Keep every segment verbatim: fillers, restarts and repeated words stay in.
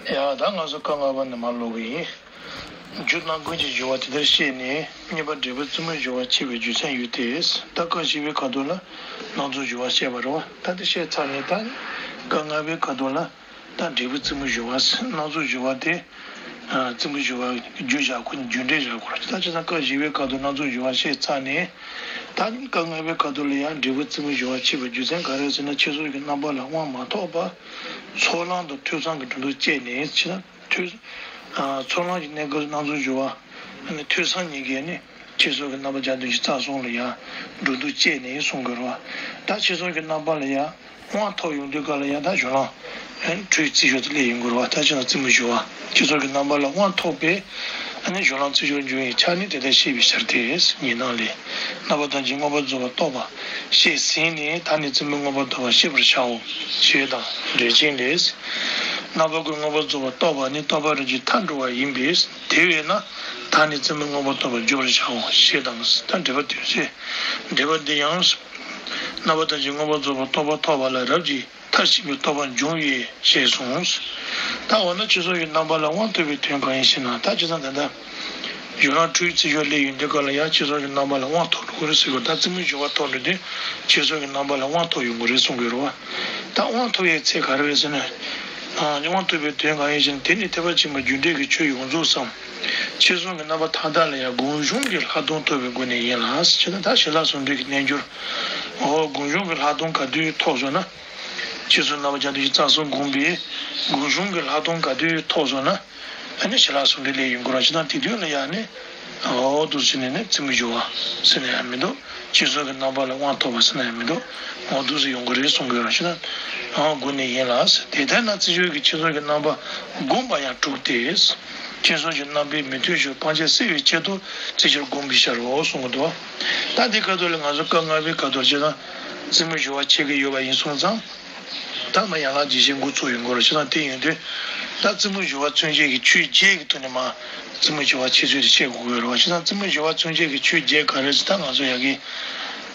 ཡ། ད་ང་ཚོ་སྐབས་ལྔ་པ་ནས་མར་ཀློག་གི་ཡིན། རྒྱུ་རྣམ་ཀུན་གྱི་སྦྱོར་བ་དེ་ལྟར་བཤད་ནས། གཉིས་པ་འབྲས་བུ་རྩེ་མོའི་སྦྱོར་བ་ཕྱེ་བའི་རྒྱུ་མཚན་ཡོད་དེ། ད་སྐབས་བཞི་པའི་ཁ་ཐུག་ལ་སྣང་ཚུལ་སྦྱོར་བ་བཤད་པ་རེད་བ། ད་དེ་བཤད་ཚར་ནས། ད་སྐབས་ལྔ་པའི་ཁ་ཐུག་ལ་ད་འབྲས་བུ་རྩེ་མོའི་སྦྱོར་བ། སྣང་ཚུལ་སྦྱོར་བ་དེ། ཨ། རྩེ་མོའི་སྦྱོར་བ་རྒྱུ་བཞག་དགོས་ནས་རྒྱུ་འབྲས་བཞག་དགོས་རེད། ད་བྱས་ཙང་སྐབས་བཞི་པའི་ཁ་ཐུག་སྣང་ཚུལ་སྦྱོར་བ་བཤད་ཚར་ནས། ད་སྐབས་ལྔ་པའི་ཁ་ཐུག་ལ་ཡང་འབྲས་བུ་རྩེ་མོའི་སྦྱོར་བ་ཕྱེ་བའི་རྒྱུ་མཚན་ག་རེ་ཟེར་ན། ཕྱི་སོགས་ཀྱི་རྣམ་པ་ལ་དབང་མ་ཐོབ་པར་ཚོགས་ལམ་དང་ཐོས་བསམ་གྱི་འགྲོ་འདུག་བཅད་ནས། ཕྱི་ན་ཐོས། ཨ། ཚོགས་ལམ་གྱི་གནས་སྐབས་སུ་སྣང་ཚུལ་སྦྱོར་བ། ཨ་ནི་ཐོས་བསམ་གཉིས་ཀས་ནི་ཕྱི་སོགས་ཀྱི་རྣམ་པ་བརྒྱ་དོན་བཞི་རྩ་གསུམ་ལ་ཡང་འགྲོ་འདུག་བཅད་ནས་གསུང་དགོས་རེད་བ། ད་ཕྱི་སོགས་ཀྱི་རྣམ་པ་ལ་ཡང་དབང་ཐོབ་ཡོང་དུས་སྐབས་ལ་ཡང་ད་སྦྱོར་ལམ། ཨ་ནི་འཁྲུལ་བའི་རྩིས་སྦྱོར་དེ་སླེབས་ཡོང་དགོས་རེད་བ། ད་ཕྱི་ནང་རྩེ་མོའི་སྦྱོར་བ། ཕྱི་སོགས་ཀྱི་རྣམ་པ་ལ་དབང་ཐོབ་པས། ཨ་ནི་སྦྱོར་ལམ་རྩིས་སྦྱོར་འབྱུང་བའི་ཆ་ནས་དེ་ལྟར་བཤད་པའི་ཕྱིར་ཏེ། ཉི་སྣང་ལས། རྣམ་པ་ཐམས་ཅད་མངོན་པར་རྫོགས་པར་རྟོགས་པ་ཤེས་ཟིན་ནས། ད་ནི་རྩེ་མོ་མངོན་པར་རྟོགས་པ་ཤེས་པར་བྱའོ། ཞེས་དང་འགྲེལ་ཆེན་ལས། རྣམ་པ་ཀུན་མངོན་པར་རྫོགས་པར་རྟོགས་པ་ནི་རྟོག་པ་རིམ་གྱིས་མཐར་འགྲོ་བ་ཡིན་པས། དེ་བས་ན་ད་ནི་རྩེ་མོ་མངོན་པར་རྟོགས་པར་བརྗོད་པར་བྱའོ། ཞེས་དང་། ད་འགྲེལ་པ་དེ་ཚེ། འགྲེལ་པ་འདི་ཡང་། རྣམ་པ་ཐམས་ཅད་མངོན་པར་རྫོགས་པར་རྟོགས་པ་ཐོབ་པ་ལ་རབ་ཀྱིས་མཐར་ཕྱིན་པའི་རྟོགས་པ་འབྱུང་བས་ཞེས་གསུངས། ད་འོ་ན་ཕྱི་སོགས་ཀྱི་རྣམ་པ་ལ་དབང་ཐོབ་པའི་དོན་གང་ཡིན་ཞེ་ན། ད་བྱས་ཙང་ད་ལྟ་སྦྱོར་ལམ་འཁྲུལ་བའི་རྩིས་སྦྱོར་སླེབས་ཡོང་དུས་སྐབས་ལ་ཡང་ཕྱི་སོགས་ཀྱི་རྣམ་པ་ལ་དབང་ཐོབ་འགྲོ་གི་རེད་ཟེར་གི་རེད། ད་རྩེ་མོའི་སྦྱོར་བ་ཐོབ་འགྲོ་དུས་ཕྱི་སོགས་ཀྱི་རྣམ་པ་ལ་དབང་ཐོབ་ཡོང་གི་རེད་གསུང་གི་རེད་བ། ད་དབང་ཐོབ་པའི་ཚེ་ག་རེ་རེད་ཟེར་ན། ཨ། དབང་ཐོབ་པའི་དོན་གང་ཡིན་ཞེ་ན། དེ་ནི་ཐེག་པ་ཆེན་པོའི་རྒྱུ་འབྲས་ཀྱི་ཆོས་ཡོངས་རྫོགས་སམ། ཕྱི་སོགས་ཀྱི་རྣམ་པ་མཐའ་དག་ལ་ཡང་སྒོམ་བྱུང་གི་ལྷག་མཐོང་ཐོབ་པའི་སྒོ་ནས་ཡིན་ལ། ཞེ་ན། ད་ཞི་ལྷག་ཟུང་འབྲེལ་གྱི་རྣལ་འབྱོར། འོ། སྒོམ་བྱུང་གི་ལྷག་མཐོང་ག་དུས་ཐོབ་སོང་ན། ཕྱི་སོགས་རྣམ་པ་བརྒྱ་དོན་བཞི་རྩ་གསུམ་བསྒོམས་པས་སྒོམ་བྱུང་གི་ལྷག་མཐོང་ག་དུས་ཐོབ་སོང་ན། ཨ་ནི་ཞི་ལྷག་ཟུང་འབྲེལ་སླེབས་ཡོང་གི་རེད་བ། ཞེ་ན། དེ་དུས་ལ་ཡང་ནི། འོ། འདུག་ཟེར་ནས་ནི་རྩེ་མོའི་སྦྱོར་བ་ཟེར་ན་ཡང་མི་འདུག་ཕྱི་སོགས་ཀྱི་རྣམ་པ་ལ་དབང་ཐོབ་པ་ཟེར་ན་ཡང་མི་འདུག་འོ། འདུག་སེ་ཡོང་གི་རེད་གསུང་གི་ཡོད་རེད། ཞེ་ན། འོ། སྒོ་ནས་ཡིན་ལ་ཟེར། དེ་ལྟར་ན་རྩིས་སྦྱོར་གྱི་ཕྱི་སོགས་ཀྱི་རྣམ་པ་བསྒོམས་པ་ཡང་གྲུབ་སྟེ། ཕྱི་སོགས་ཀྱི་རྣམ་པའི་མི་མཐུན་ཕྱོགས་སྤང་བྱ་སེལ་བའི་ཆེད་དུ་རྩིས་སྦྱོར་བསྒོམ་པའི་ཕྱིར་རོ་གསུང་གི་འདུག་ད་འདི་སྐབས་ཐོག་ལ་ང་ཚོ་སྐབས་ལྔ་པའི་སྐབས་ཐོག་བྱས་ན། རྩེ་མོའི་སྦྱོར་བ་ཕྱེ་གི་ཡོད་པ་ཡིན་སོང་ཙང་། ད་མར་ཡན་ལག་བརྒྱད་ཅུ་འགོ་ཚུགས་ཡོང་གི་རེད། བྱས་ཙང་དེ་ཡིན་དུས། ད་རྩེ་མོའི་སྦྱོར་བ་མཚོན་བྱེད་ཀྱི་ཆོས་བརྒྱད་ཀྱི་ཐོག་ནས་མར་རྩེ་མོའི་སྦྱོར་བ་ཕྱེ་ཚུལ་དེ་བཤད་དགོས་ཀྱི་ཡོད་རེད་བ། བྱས་ཙང་རྩེ་མོའི་སྦྱོར་བ་མཚོན་བྱེད་ཀྱི་ཆོས་བརྒྱད་ག་རེ་ཟེར། ད་ང་ཚོ་ཡ་གི་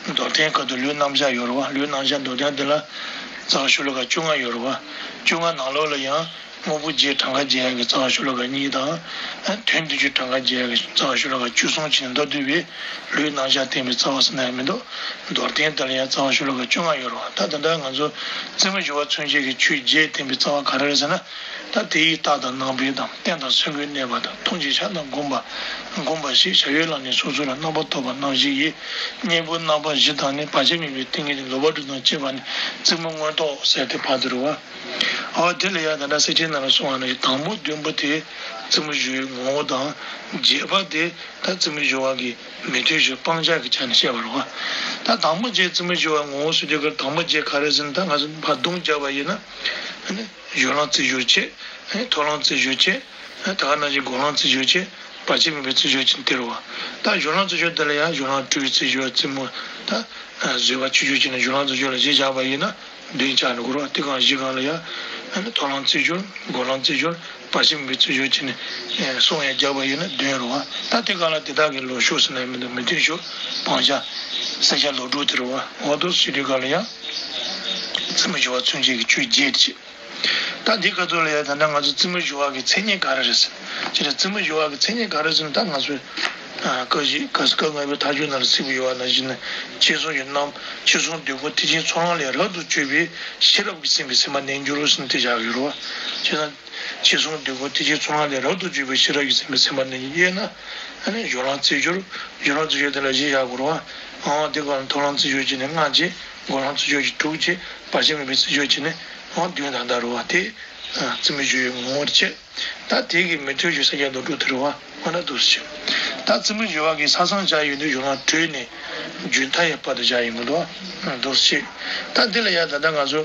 མདོར་བསྟན་སྐབས་དུ་ལུས་རྣམ་གཞག་ཡོད་རེད་བ། ལུས་རྣམ་གཞག་མདོར་བསྟན་དེ་ལ་རྩ་བ་ཤོ་ལོ་ཀ་བཅོ་ལྔ་ཡོད་རེད་བ། བཅོ་ལྔ་ནང་ལོགས་ལ་ཡང་དངོས་པོ་བརྒྱད་གྲངས་ཀ་འཇལ་ཡག་གི་རྩ་བ་ཤོ་ལོ་ཀ་གཉིས་དང་། དོན་བདུན་ཅུ་གྲངས་ཀ་འཇལ་ཡག་གི་རྩ་བ་ཤོ་ལོ་ཀ་བཅུ་གསུམ་བྱས་ནས་མདོར་བསྡུས་པའི་ལུས་རྣམ་གཞག་བསྟན་པའི་རྩ་བ་ཟེར་ན་ཡང་མི་འདུག་མདོར་བསྟན་དེ་ལ་ཡང་རྩ་བ་ཤོ་ལོ་ཀ་བཅོ་ལྔ་ཡོད་རེད་བ། ད་ད་ལྟ་ང་ཚོ་རྩེ་མོའི་སྦྱོར་བ་མཚོན་བྱེད་ཀྱི་ཆོས་བརྒྱད་བསྟན་པའི་རྩ་བ་ག་རེ་རེད་ཟེར་ན། ད་དེ་ཡི་རྟགས་དང་རྣམ་པའི་དང་། རྟེན་དང་སེམས་ཀྱི་གནས་པ་དང་། མཐོང་བྱེད་ཆ་དང་སྒོམ་པ། སྒོམ་པ་ཞེས་བྱ་བའི་ལམ་ནི་སོ་སོ་ལ་རྣམ་པར་རྟོག་པ་རྣམ་བཞི་ཡི་གཉེན་པོ་རྣམ་པ་བཞི་དང་ནི། བར་ཆད་མེད་པའི་ཏིང་ངེ་འཛིན་ལོག་པར་སྒྲིབ་དང་བཅས་པ་ནི་རྩེ་མོ་མངོན་རྟོགས་ཟེར་ཏེ་བར་དུ་རེད་བ། འོ། དེ་ལ་ཡང་ད་ལྟ་སེར་ཆེན་ནང་ལ་གསུངས་པ་ནང་བཞིན། དང་པོ་བདུན་པོ་དེ་རྩེ་མོ་སྦྱོར་བའི་ངོ་བོ་དང་། བརྒྱད་པ་དེ་ད་རྩེ་མོ་སྦྱོར་བ་གི་མི་མཐུན་ཕྱོགས་སྤང་བྱ་གི་ཆ་ནས་བཤད་པ་རེད་བ། ད་དང་པོ་བརྒྱད་རྩེ་མོ་སྦྱོར་བའི་ངོ་བོ་ཟེར་དུས་ཀར་དང་པོ་བརྒྱད་ག་རེ་ཟེར་ན། ད་ང་ཚོ་ཕར་ལྡོག་རྒྱག་པ་ཡིན་ན། ཨ་ནི་སྦྱོར་ལམ་རྩིས་སྦྱོར་བྱས། ཨ་ནི་ཐོབ་ལམ་རྩིས་སྦྱོར་བྱས། ཨ་ནི་ད་ག་ནང་བཞིན་སྒོམ་ལམ་རྩིས་སྦྱོར་བྱས། བར་ཆད་མེད་པའི་རྩིས་སྦྱོར་བྱས་ནས་དེ་རེད་བ། ད་སྦྱོར་ལམ་རྩིས་སྦྱོར་དེ་ལ་ཡང་སྦྱོར་ལམ་འཁྲུལ་བའི་རྩིས་སྦྱོར། རྩེ་མོ་ད་བཟོད་པ་ཆོས་སྦྱོར་བྱས་ནས་སྦྱོར་ལམ་རྩིས་སྦྱོར་ལ་གཞི་བཞག་པ་ཡིན་ན། བདུན་ཆགས་འགྲོ་གི་རེད་བ། དེ་གང་གཞི་གང་ལ་ཡང་། ཨ་ནི་ཐོབ་ལམ་རྩིས་སྦྱོར། སྒོམ་ལམ་རྩིས་སྦྱོར། བར་ཆད་མེད་པའི་རྩིས་སྦྱོར་བྱས་ནས་གསུམ་ཡང་རྒྱག་པ་ཡིན་ན་བདུན་རེད་བ། ད་དེ་གང་ལ་དེ་དག་གི་ལོག་ཕྱོགས་ཟེར་ན་ཡང་མི་འདུག་མི་མཐུན་ཕྱོགས་སྤང་བྱ། བསལ་བྱ་ལོག་སྒྲུབ་དེ་རེད་བ། འོ། དེ་ཟེར་དུས་གང་ལ་ཡང་རྩེ་མོ་སྦྱོར་བ་མཚོན་བྱེད་ཀྱི་ཆོས་བརྒྱད་བྱས། ད་འདི་སྐབས་ཐོག་ལ་ཡང་ད་ལྟ་ང་ཚོ་རྩེ་མོ་སྦྱོར་བ་གི་མཚན་ཉིད་ག་རེ་རེད་ཟེར། ཅེས་རེད། རྩེ་མོ་སྦྱོར་བ་གི་མཚན་ཉིད་ག་རེ་ཟེར་ན། ད་ང་ཚོས། ཨ། སྐབས་བཞི། སྐབས་སྐབས་ལྔ་པའི་མཐའ་དཔྱོད་ནང་ལ་གསལ་པོ་ཡོད་པ་ནང་བཞིན། ཕྱི་སོགས་ཀྱི་རྣམ། ཕྱི་སོགས་འདོད་དགུ་ཐེག་ཆེན་ཚོགས་ལམ་ལས་རབ་ཏུ་གཅོད་པའི་ཤེས་རབ་ཀྱིས་ཟིན་པའི་སེམས་པ་རྣལ་འབྱོར་རོ་ཟེར་ནས་དེ་བཞག་ཡོད་རེད་བ། བྱས་ཙང་ཕྱི་སོགས་འདོད་དགུ་ཐེག་ཆེན་ཚོགས་ལམ་ལས་རབ་ཏུ་གཅོད་པའི་ཤེས་རབ་ཀྱིས་ཟིན་པའི་སེམས་པ་རྣལ་འབྱོར། དབྱེ་ན། ཨ་ནི་སྦྱོར་ལམ་རྩིས་སྦྱོར། སྦྱོར་ལམ་རྩིས་སྦྱོར་དེ་ལ་གཞི་བཞག་དགོས་རེད་བ། ཨང་། དེ་གང་ལ་ཐོབ་ལམ་རྩིས་སྦྱོར་བྱས་ནས་ལྔ་བྱས། སྒོམ་ལམ་རྩིས་སྦྱོར་གྱིས་དྲུག་བྱས། བར་ཆད་མེད་པའི་རྩིས་སྦྱོར་བྱས་ནས་ཨང་། བདུན་ད་ལྟ་རེད་བ། དེ། ཨ། རྩེ་མོ་སྦྱོར་བའི་ངོ་བོར་བྱས། ད་དེ་གི་མི་མཐུན་ཕྱོགས་བསལ་བྱ་ལོག་སྒྲུབ་དེ་རེད་བ། འོ་ན་འདུག་སེ་བྱས། ད་རྩེ་མོ་སྦྱོར་བ་གི་ས་མཚམས་བཞག་ཡོང་དུས་སྦྱོར་ལམ་གྲོལ་ནས་རྒྱུན་མཐའ་ཡས་བར་དུ་བཞག་ཡོང་གི་འདུག་བ། འདུག་སེ་བྱས། ད་འདི་ལ་ཡང་ད་ལྟ་ང་ཚོ།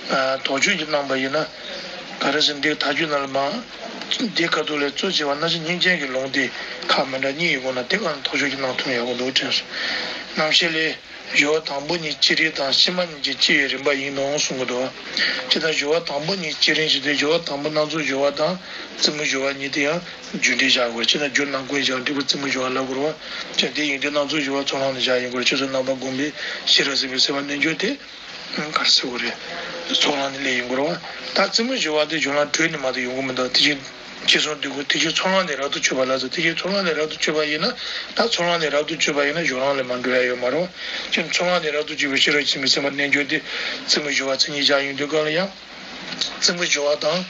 ཨ། དོགས་གཅོད་ཅིག་གནང་པ་ཡིན་ན། ག་རེ་ཟེར། འདི་མཐའ་དཔྱོད་ནང་ལ་མར། འདི་སྐབས་ཐོག་ལ་གཙོ་ཆེ་བ་རྣམ་ཤེས་མངོན་རྟོགས་ཀྱི་ལུང་དེ་ཁག་མི་འདྲ་གཉིས་ཡོད་དགོས་ན། དེ་གང་ལ་དོགས་གཅོད་ཅིག་གནང་ཐུབ་ན་ཡག་པོ་འདུག་དྲན་སོང་། རྣམ་བཤད་ལས། སྦྱོར་བ་དང་པོ་ཉིད་སྤྱི་རིག་དང་། ཕྱི་མ་ཉིད་ཀྱི་སྤྱི་ཡི་རིམ་པ་ཡིན་ནོ་གསུང་གི་འདུག་བ། ཇི་ལྟར་སྦྱོར་བ་དང་པོ་ཉིད་སྤྱི་རིག་ཟེར་དུས། སྦྱོར་བ་དང་པོ་སྣང་ཚུལ་སྦྱོར་བ་དང་རྩེ་མོ་སྦྱོར་བ་གཉིས་དེ་ཡང་རྒྱུ་འབྲས་བཞག་དགོས། ཇི་ལྟར་རྒྱུ་རྣམ་ཀུན་བཞག་འབྲས་བུ་རྩེ་མོ་སྦྱོར་བ་ལབ་དགོས་རེད་བ། ཇི་ལྟར་དེ་ཡིན་དུས་སྣང་ཚུལ་སྦྱོར་བ་ཚོགས་ལམ་ནས་བཞག་ཡིན་དགོས་རེད། ཕྱི་སོགས་རྣམ་པ་བསྒོམས་པས་ཤེས་རབ་ཟིན་པའི་སེམས་པ་རྣལ་འབྱོར་དེ། ག་རེ་ཟེར་དགོས་རེད། ཚོགས་ལམ་ནས་སླེབས་ཡོང་གི་རེད་བ། ད་རྩེ་མོའི་སྦྱོར་བ་དེ་སྦྱོར་ལམ་དྲུག་ནས་མ་གཏོགས་ཡོང་གི་མི་འདུག་དེ་བཞིན་ཁྱེད་ཚོ་འདི་ཁོ་ཐེག་ཆེན་ཚོགས་ལམ་ནས་རབ་ཏུ་བྱུང་བ་ལ་ཟེར། ཐེག་ཆེན་ཚོགས་ལམ་ནས་རབ་ཏུ་བྱུང་བ་ཡིན་ན། ད་ཚོགས་ལམ་ནས་རབ་ཏུ་བྱུང་བ་ཡིན་ན་སྦྱོར་ལམ་ལས་མར་འགྲོ་ཡ་ཡོད་མ་རེད། ཁྱེད་ཚོགས་ལམ་ནས་རབ་ཏུ་བྱུང་བའི་ཤེས་རབ་ཀྱིས་མཚན་མའི་སེམས་པ་རྣལ་འབྱོར་དེ་རྩེ་མོའི་སྦྱོར་བ་མཚན་ཉིད་བཞག་ཡོང་དུས་སྒང་ལ་ཡང་། རྩེ་མོའི་སྦྱོར་བ་དང་།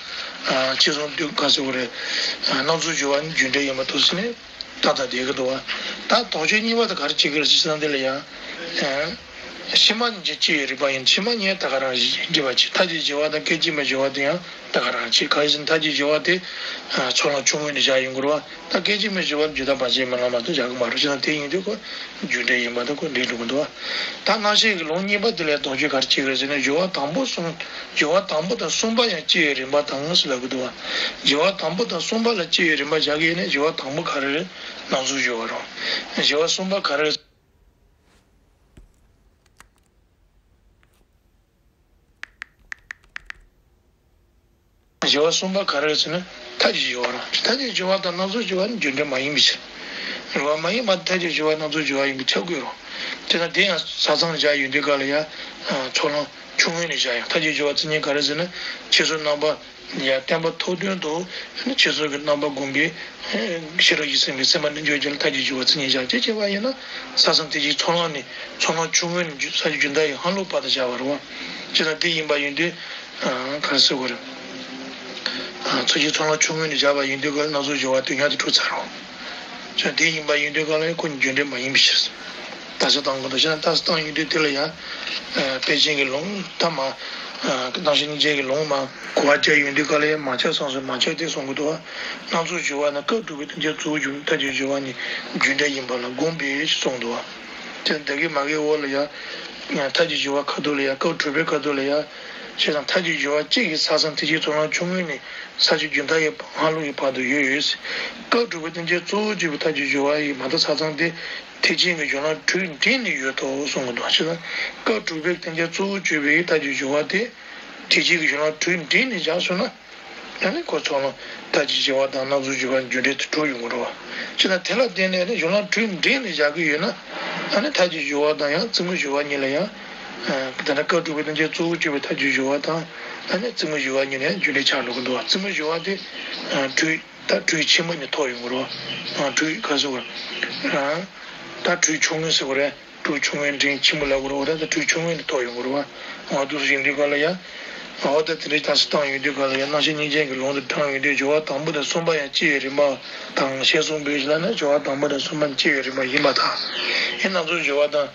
ཨ། ཁྱེད་ཚོ་འདི་ག་ཟེར་དགོས་རེད། ཨ། སྣང་ཚུལ་སྦྱོར་བ་ནི་རྒྱུ་འབྲས་ཡིན་པ་འདུག་ཟེར་ནས། ཏག་ཏག་བསྡད་ཀྱི་འདུག་བ། ད་དོགས་གཅོད་གཉིས་པ་དེ་ག་རེ་བྱེད་ཀྱི་རེད་ཟེར་ན། འདི་ལ་ཡང་། ཨ། ཕྱི་མ་ནས་ཀྱི་སྐྱེ་བའི་རིམ་པ་ཡིན། ཕྱི་མ་ནས་ད་ག་རང་འགྲིབ་པ་བྱེད། མཐའ་བརྒྱད་སྦྱོར་བ་དང་སྐད་ཅིག་མའི་སྦྱོར་བ་དེ་ཡང་ད་ག་རང་བྱེད། གང་ཡིན་ཟེར་ན་མཐའ་བརྒྱད་སྦྱོར་བ་དེ། ཨ། ཚོགས་ལམ་ཆུང་ངུ་ནས་བཞག་ཡོང་གི་རེད་བ། ད་སྐད་ཅིག་མའི་སྦྱོར་བ་ནི་རྒྱུན་མཐའ་བར་ཆད་མེད་ལ་མ་གཏོགས་བཞག་གི་མ་རེད། བྱས་ན་དེ་ཡིན་དུས་ཁོ་རྒྱུ་འབྲས་ཡིན་པ་དང་ཁོ་འགྲིག་འགྲོ་གི་འདུག་བ། ད་རྣམ་བཤད་ཀྱི་ལུང་གཉིས་པ་དེ་ལ་དོགས་གཅོད་ག་རེ་བྱེད་ཀྱི་རེད་ཟེར་ན། སྦྱོར་བ་དང་པོ་གསུམ། སྦྱོར་བ་དང་པོ་དང་གསུམ་པ་ཡང་སྐྱེ་བའི་རིམ་པ་དང་ཟེར་ལབ་ཀྱི་འདུག་བ། སྦྱོར་བ་དང་པོ་དང་གསུམ་པ་ལ་སྐྱེ་བའི་རིམ་པ་བཞག་གི་ཡིན་ན། སྦྱོར་བ་དང་པོ་ག་རེ་རེད། སྣང་ཚུལ་སྦྱོར་བ་རེད། སྦྱོར་བ་གསུམ་པ་ག་རེ་རེད། སྦྱོར་བ་གསུམ་པ་ག་རེ་རེད་ཟེར་ན། མཐའ་བརྒྱད་སྦྱོར་བ་རེད། མཐའ་བརྒྱད་སྦྱོར་བ་དང་སྣང་ཚུལ་སྦྱོར་བ་ནི་རྒྱུ་འབྲས་མ་ཡིན་པའི་ཕྱིར། རེད་བ། མ་ཡིན་པ་མཐའ་བརྒྱད་སྦྱོར་བ་སྣང་ཚུལ་སྦྱོར་བ་ཡིན་པས་ཁྱབ་དགོས་རེད། དེ་ན་དེ་ཡང་ས་མཚམས་བཞག་ཡོང་དུས་སྒང་ལ་ཡང་། ཨ། ཚོགས་ལམ་ཆུང་ངུ་ནས་བཞག་ཡང་། མཐའ་བརྒྱད་སྦྱོར་བ་མཚན་ཉིད་ག་རེ་ཟེར་ན། འཁྱེར་སོ་རྣམ་པ། ཡང་བསྟན་པ་ཐོག་དོན་དུ་ནི་འཁྱེར་སོ་གི་རྣམ་པ་བསྒོམ་པའི་ཤེས་རབ་ཀྱིས་མཚན་མའི་སེམས་པ་རྣལ་འབྱོར་ཅན་ལ་མཐའ་བརྒྱད་སྦྱོར་བ་མཚན་ཉིད་བཞག་ཅེས་བྱས་པ་ཡིན་ན། ས་མཚམས་དེ་བཞིན་ཚོགས་ལམ་ནས། ཚོགས་ལམ་ཆུང་ངུ་ནས་རྒྱུ་ས་ཆ་རྒྱུན་མཐའ་ཡི་ཧ་ལུག་བར་དུ་བཞག་པ་རེད་བ། བྱས་ན་དེ་ཡིན་པ་ཡིན་དུས། ཨ། ག་རེ་ཟེར་དགོས་རེད། ཨ། ཚུལ་གྱིས་ཚོགས་ལམ་ཆུང་ངུ་ནས་བཞག་པ་ཡིན་དུས་སྒང་ལ་སྣང་ཚུལ་སྦྱོར་བ་དོན་མཉམ་དུ་གྲུབ་ཚར་རོ། བྱས་ན་དེ་ཡིན་པ་ཡིན་དུས་སྒང་ལ་ཁོ་ནི་རྒྱུ་འབྲས་མ་ཡིན་པའི་ཕྱིར། རྟགས་གསལ་བཏང་དགོས་འདུག་བྱས་ན་རྟགས་གསལ་བཏང་ཡོང་དུས་དེ་ལ་ཡང་། ཨ། པཎ་ཆེན་གྱི་ལུང་ད་མ། ཨ། རྣམ་བཤད་སྙིང་རྗེ་གི་ལུང་མ་གོ་བ་བརྒྱབ་ཡོང་དུས་སྒང་ལ་ཡང་། མ་ཁྱབ་གསུངས་སོ། མ་ཁྱབ་དེ་གསུང་གི་འདུག་བ། སྣང་ཚུལ་སྦྱོར་བ་ནི་སྐབས་དྲུག་པའི་སྟན་ཆེན་གཙོ་བོར་གྱུར་པའི་མཐའ་བརྒྱད་སྦྱོར་བ་ཉིད་རྒྱུ་འབྲས་ཡིན་པ་ལ་དགོངས་པས་གསུངས་འདུག་བ། དེ་འདི་གི་མ་གི་འོག་ལ་ཡང་། མཐའ་བརྒྱད་སྦྱོར་བ་ཁ་ཐུག་ལ་ཡང་། སྐབས་དྲུག་པའི་ཁ་ཐུག་ལ་ཡང་། བྱས་ཙང་མཐའ་བརྒྱད་སྦྱོར་བ་གཅིག་གིས་ས་མཚམས་ཐེག་ཆེན་ཚོགས་ལམ་ཆུང་ངུ་ནས་ས་ཆ་རྒྱུན་མཐའ་ཡི་ཧ་ལུག་གི་བར་དུ་ཡོད་ཡོད། སྐབས་དྲུག་པའི་སྟན་ཆེན་གཙོ་བོར་གྱུར་པའི་མཐའ་བརྒྱད་སྦྱོར་བ་ཡིས་མ་གཏོགས་ས་མཚམས་དེ་ཐེག་ཆེན་གྱི་སྦྱོར་ལམ་དྲུག་འདྲེས་ནས་ཡོད་དོ་གསུང་གི་འདུག་བྱས་ཙང་སྐབས་དྲུག་པའི་སྟན་ཆེན་གཙོ་བོར་གྱུར་པའི་མཐའ་བརྒྱད་སྦྱོར་བ་དེ་ཐེག་ཆེན་གྱི་སྦྱོར་ལམ་དྲུག་འདྲེས་ནས་བཞག་སོང་ན། ཨ་ནི་ཁོ་ཚོགས་ལམ་མཐའ་བརྒྱད་སྦྱོར་བ་དང་སྣང་ཚུལ་སྦྱོར་བ་རྒྱུ་འབྲས་དེ་གྲུབ་ཡོང་གི་རེད་བ། བྱས་ཙང་དེ་ལ་བརྟེན་ནས་ནི་སྦྱོར་ལམ་དྲུག་འདྲེས་ནས་བཞག་གི་ཡོད་ན། ཨ་ནི་མཐའ་བརྒྱད་སྦྱོར་བ་དང་ཡང་རྩེ་མོའི་སྦྱོར་བ་གཉིས་ལ་ཡང་། ཨ། དེ་འདྲ་སྐབས་དྲུག་པའི་སྟན་ཆེན་གཙོ་བོར་གྱུར་པའི་མཐའ་བརྒྱད་སྦྱོར་བ་དང་། ཨ་ནི་རྩེ་མོའི་སྦྱོར་བ་གཉིས་ལ་ཡང་རྒྱུ་འབྲས་ཆགས་འགྲོ་གི་འདུག་བ། རྩེ་མོའི་སྦྱོར་བ་དེ། ཨ། དྲུག་ད་དྲུག་ཆེན་མོ་ནས་ཐོབ་ཡོང་གི་རེད་བ། ཨ། དྲུག་ག་ཟེར་བ། ཨ། ད་དྲུག་ཆུང་ངུ་ཟེར་བ་རེད། དྲུག་ཆུང་ངུ་འདྲེས་ཆེན་མོ་ལབ་དགོས་རེད་བ། ད་དྲུག་ཆུང་ངུ་ནས་ཐོབ་ཡོང་གི་རེད་བ། འོ་འདུག་སེ་ཡིན་དུས་སྒང་ལ་ཡང་། འོ་ད་དེ་འདྲའི་རྟགས་གསལ་བཏང་ཡོང་དུས་སྒང་ལ་ཡང་། རྣམ་བཤད་སྙིང་རྗེ་གི་ལུང་དུ་དྲངས་ཡོང་དུས། སྦྱོར་བ་དང་པོ་དང་གསུམ་པ་ཡང་སྐྱེ་བའི་རིམ་པ་དང་ཞེས་གསུངས་པས་ལབ་ན། སྦྱོར་བ་དང་པོ་དང་གསུམ་པ་ནི་སྐྱེ་བའི་རིམ་པ་ཡིན་པར་ཐལ། ཡིན་ན་སྣང་ཚུལ་སྦྱོར་བ་དང་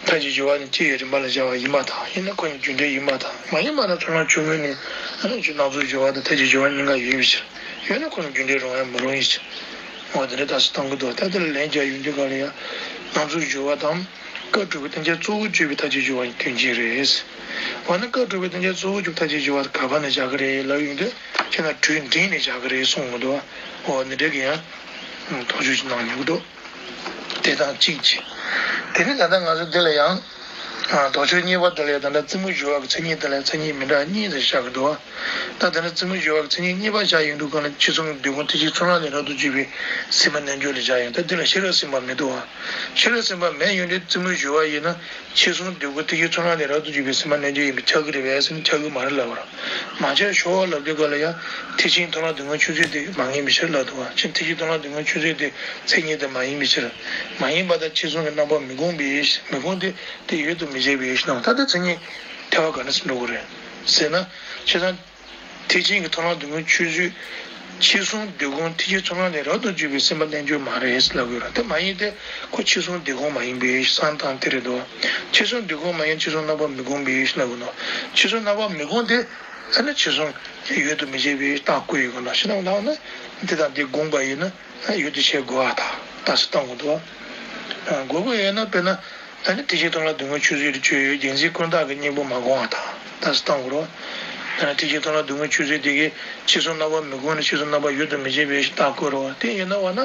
མཐའ་བརྒྱད་སྦྱོར་བ་ནི་སྐྱེ་བའི་རིམ་པ་ལ་སྦྱར་བ་ཡིན་པར་ཐལ། ཡིན་ན་ཁོ་ནི་རྒྱུ་འབྲས་ཡིན་པར་ཐལ། མ་ཡིན་པ་ན་ཚོགས་ལམ་ཆུང་ངུ་ནས། ཨ་ནི་སྣང་ཚུལ་སྦྱོར་བ་དང་མཐའ་བརྒྱད་སྦྱོར་བ་གཉིས་ཀ་ཡོད་པའི་ཕྱིར། ཡོད་ན་ཁོ་ནི་རྒྱུ་འབྲས་རུང་ཡང་མི་རུང་བའི་ཕྱིར། འོ་དེ་འདྲའི་རྟགས་གསལ་བཏང་གི་འདུག་ད་དེ་ལ་ལན་རྒྱག་ཡོང་དུས་སྒང་ལ་ཡང་། སྣང་ཚུལ་སྦྱོར་བ་དང་། སྐབས་དྲུག་པའི་སྟན་ཆེན་གཙོ་བོར་གྱུར་པའི་མཐའ་བརྒྱད་སྦྱོར་བ་ཡི་དོན་གཅིག་རེད། འོ་ན་སྐབས་དྲུག་པའི་སྟན་ཆེན་གཙོ་བོར་གྱུར་པའི་མཐའ་བརྒྱད་སྦྱོར་བ་ག་པ་ནས་བཞག་གི་རེད་ལབ་ཡོང་དུས། ཁྱེད་རང་དྲུག་འདྲེས་ནས་བཞག་གི་རེད་གསུངས་མི་འདུག་འོ་འདི་འདྲ་གི་ཡང་དོགས་གཅོད་ཅིག་གནང་མྱོང་གི་འདུག་དེ་དང་གཅིག་བྱས། དེ་ནས་ད་ལྟ་ང་ཚོ་འདི་ལ་ཡང་། ཨ། དོགས་གཅོད་གཉིས་པ་དེ་ལ་ཡང་ད་ལྟ་རྩེ་མོའི་སྦྱོར་བ་གི་མཚན་ཉིད་དེ་ལ་མཚན་ཉིད་མི་འདྲ་གཉིས་ཙམ་བཞག་གི་འདུག་ད་དེ་ནས་རྩེ་མོའི་སྦྱོར་བ་གི་མཚན་ཉིད་གཉིས་པ་བཞག་ཡོང་དུས་སྒང་ལ། འཁྱེར་སོ་འདོད་དགོངས་ཐེག་ཆེན་ཚོགས་ལམ་ནས་རབ་ཏུ་བྱུང་བའི་སེམས་པ་རྣལ་འབྱོར་ལ་བཞག་ཡོང་། ད་འདི་ལ་ཤེས་རབ་སེམས་དཔའ་མི་འདུག་བ། ཤེས་རབ་སེམས་དཔའ་མེད་ཡོང་དུས་རྩེ་མོའི་སྦྱོར་བ་ཡིན་ན། འཁྱེར་སོ་འདོད་དགོངས་ཐེག་ཆེན་ཚོགས་ལམ་ནས་རབ་ཏུ་བྱུང་བའི་སེམས་པ་རྣལ་འབྱོར་ཡིན་པས་ཁྱབ་ཀྱི་རེད་པས་ཟེར་ན་ཁྱབ་ཀྱི་མ་རེད་ལབ་པ་རེད། མ་ཁྱབ་ཤོག་ལབ་དུས་སྒང་ལ་ཡང་། ཐེག་ཆེན་མཐོང་ལམ་སྡུག་བསྔལ་ཆོས་ཚུལ་དེ་མ་ངེས་པའི་ཕྱིར་ལབ་འདུག་བ། ཕྱིན་ཐེག་ཆེན་མཐོང་ལམ་སྡུག་བསྔལ་ཆོས་ཚུལ་དེ་མཚན་ཉིད་དེ་མ་ཡིན་པའི་ཕྱིར། མ་ཡིན་པ་དང་འཁྱེར་སོ་གི་རྣམ་པ་མི་དགོངས་པའི། མི་དགོངས་ཏེ། དེ་ཡོད་དུ་མི་བྱེད་པའི་ཕྱིར་ན། ད་ལྟ་མཚན་ཉིད་ཐལ་བ་ག་འདྲ་སེ་འགྲོ་དགོས་རེད་ཟེར་ན། བྱས་ཙང་། ཐེག་ཆེན་གྱི་མཐོང་ལམ་སྡུག་བསྔལ་ཆོས་ཚུལ། འཁྱེར་སོ་འདོད་དགོངས་ཐེག་ཆེན་ཚོགས་ལམ་ནས་རབ་ཏུ་བྱུང་བའི་སེམས་དཔའ་རྣལ་འབྱོར་མ་རེད་ལབ་དགོས་རེད། དེ་མ་ཡིན་ཏེ། ཁོ་འཁྱེར་སོ་འདོད་དགོངས་མ་ཡིན་པའི་བསམ་སྟངས་དེ་རེད་དོ། འཁྱེར་སོ་འདོད་དགོངས་མ་ཡིན། འཁྱེར་སོ་རྣམ་པ་མི་དགོངས་པའི་ལབ་དགོས་ནོ། འཁྱེར་སོ་རྣམ་པ་མི་དགོངས་ཏེ། ཨ་ནི་འཁྱེར་སོ་ཡོད་དུ་མི་བྱེད་པའི་རྟགས་བཀོད་ཡོད་དགོས་ནོ། ཕྱི་ནང་ལ་ནི་འདི་དང་འདི་དགོངས་པ་ཡིན་ན། ཡོད་དུ་བྱེད་དགོས་པར་ཐལ། རྟགས་གསལ་བཏང་དགོས་འདུག་བ། དགོས་དགོས་ཡོད་ན། དཔེར་ན། ཨ་ནི་ཐེག་ཆེན་མཐོང་ལམ་སྡུག་བསྔལ་ཆོས་ཚུལ་དེ་ཆོས་ཡོད། བདེན་འཛིན་ཀུན་བརྟགས་ཀྱི་སྙིང་པོ་མ་དགོངས་པར་ཐལ། རྟགས་གསལ་བཏང་དགོས་རེད་བ། ཨ་ནི་ཐེག་ཆེན་མཐོང་ལམ་སྡུག་བསྔལ་ཆོས་ཚུལ་དེ་གིས་འཁྱེར་སོ་རྣམ་པ་མི་དགོངས་ནས། འཁྱེར་སོ་རྣམ་པ་ཡོད་དུ་མི་བྱེད་པའི་རྟགས་བཀོད་རེད་བ། དེ་ཡིན་ན་བ་ན།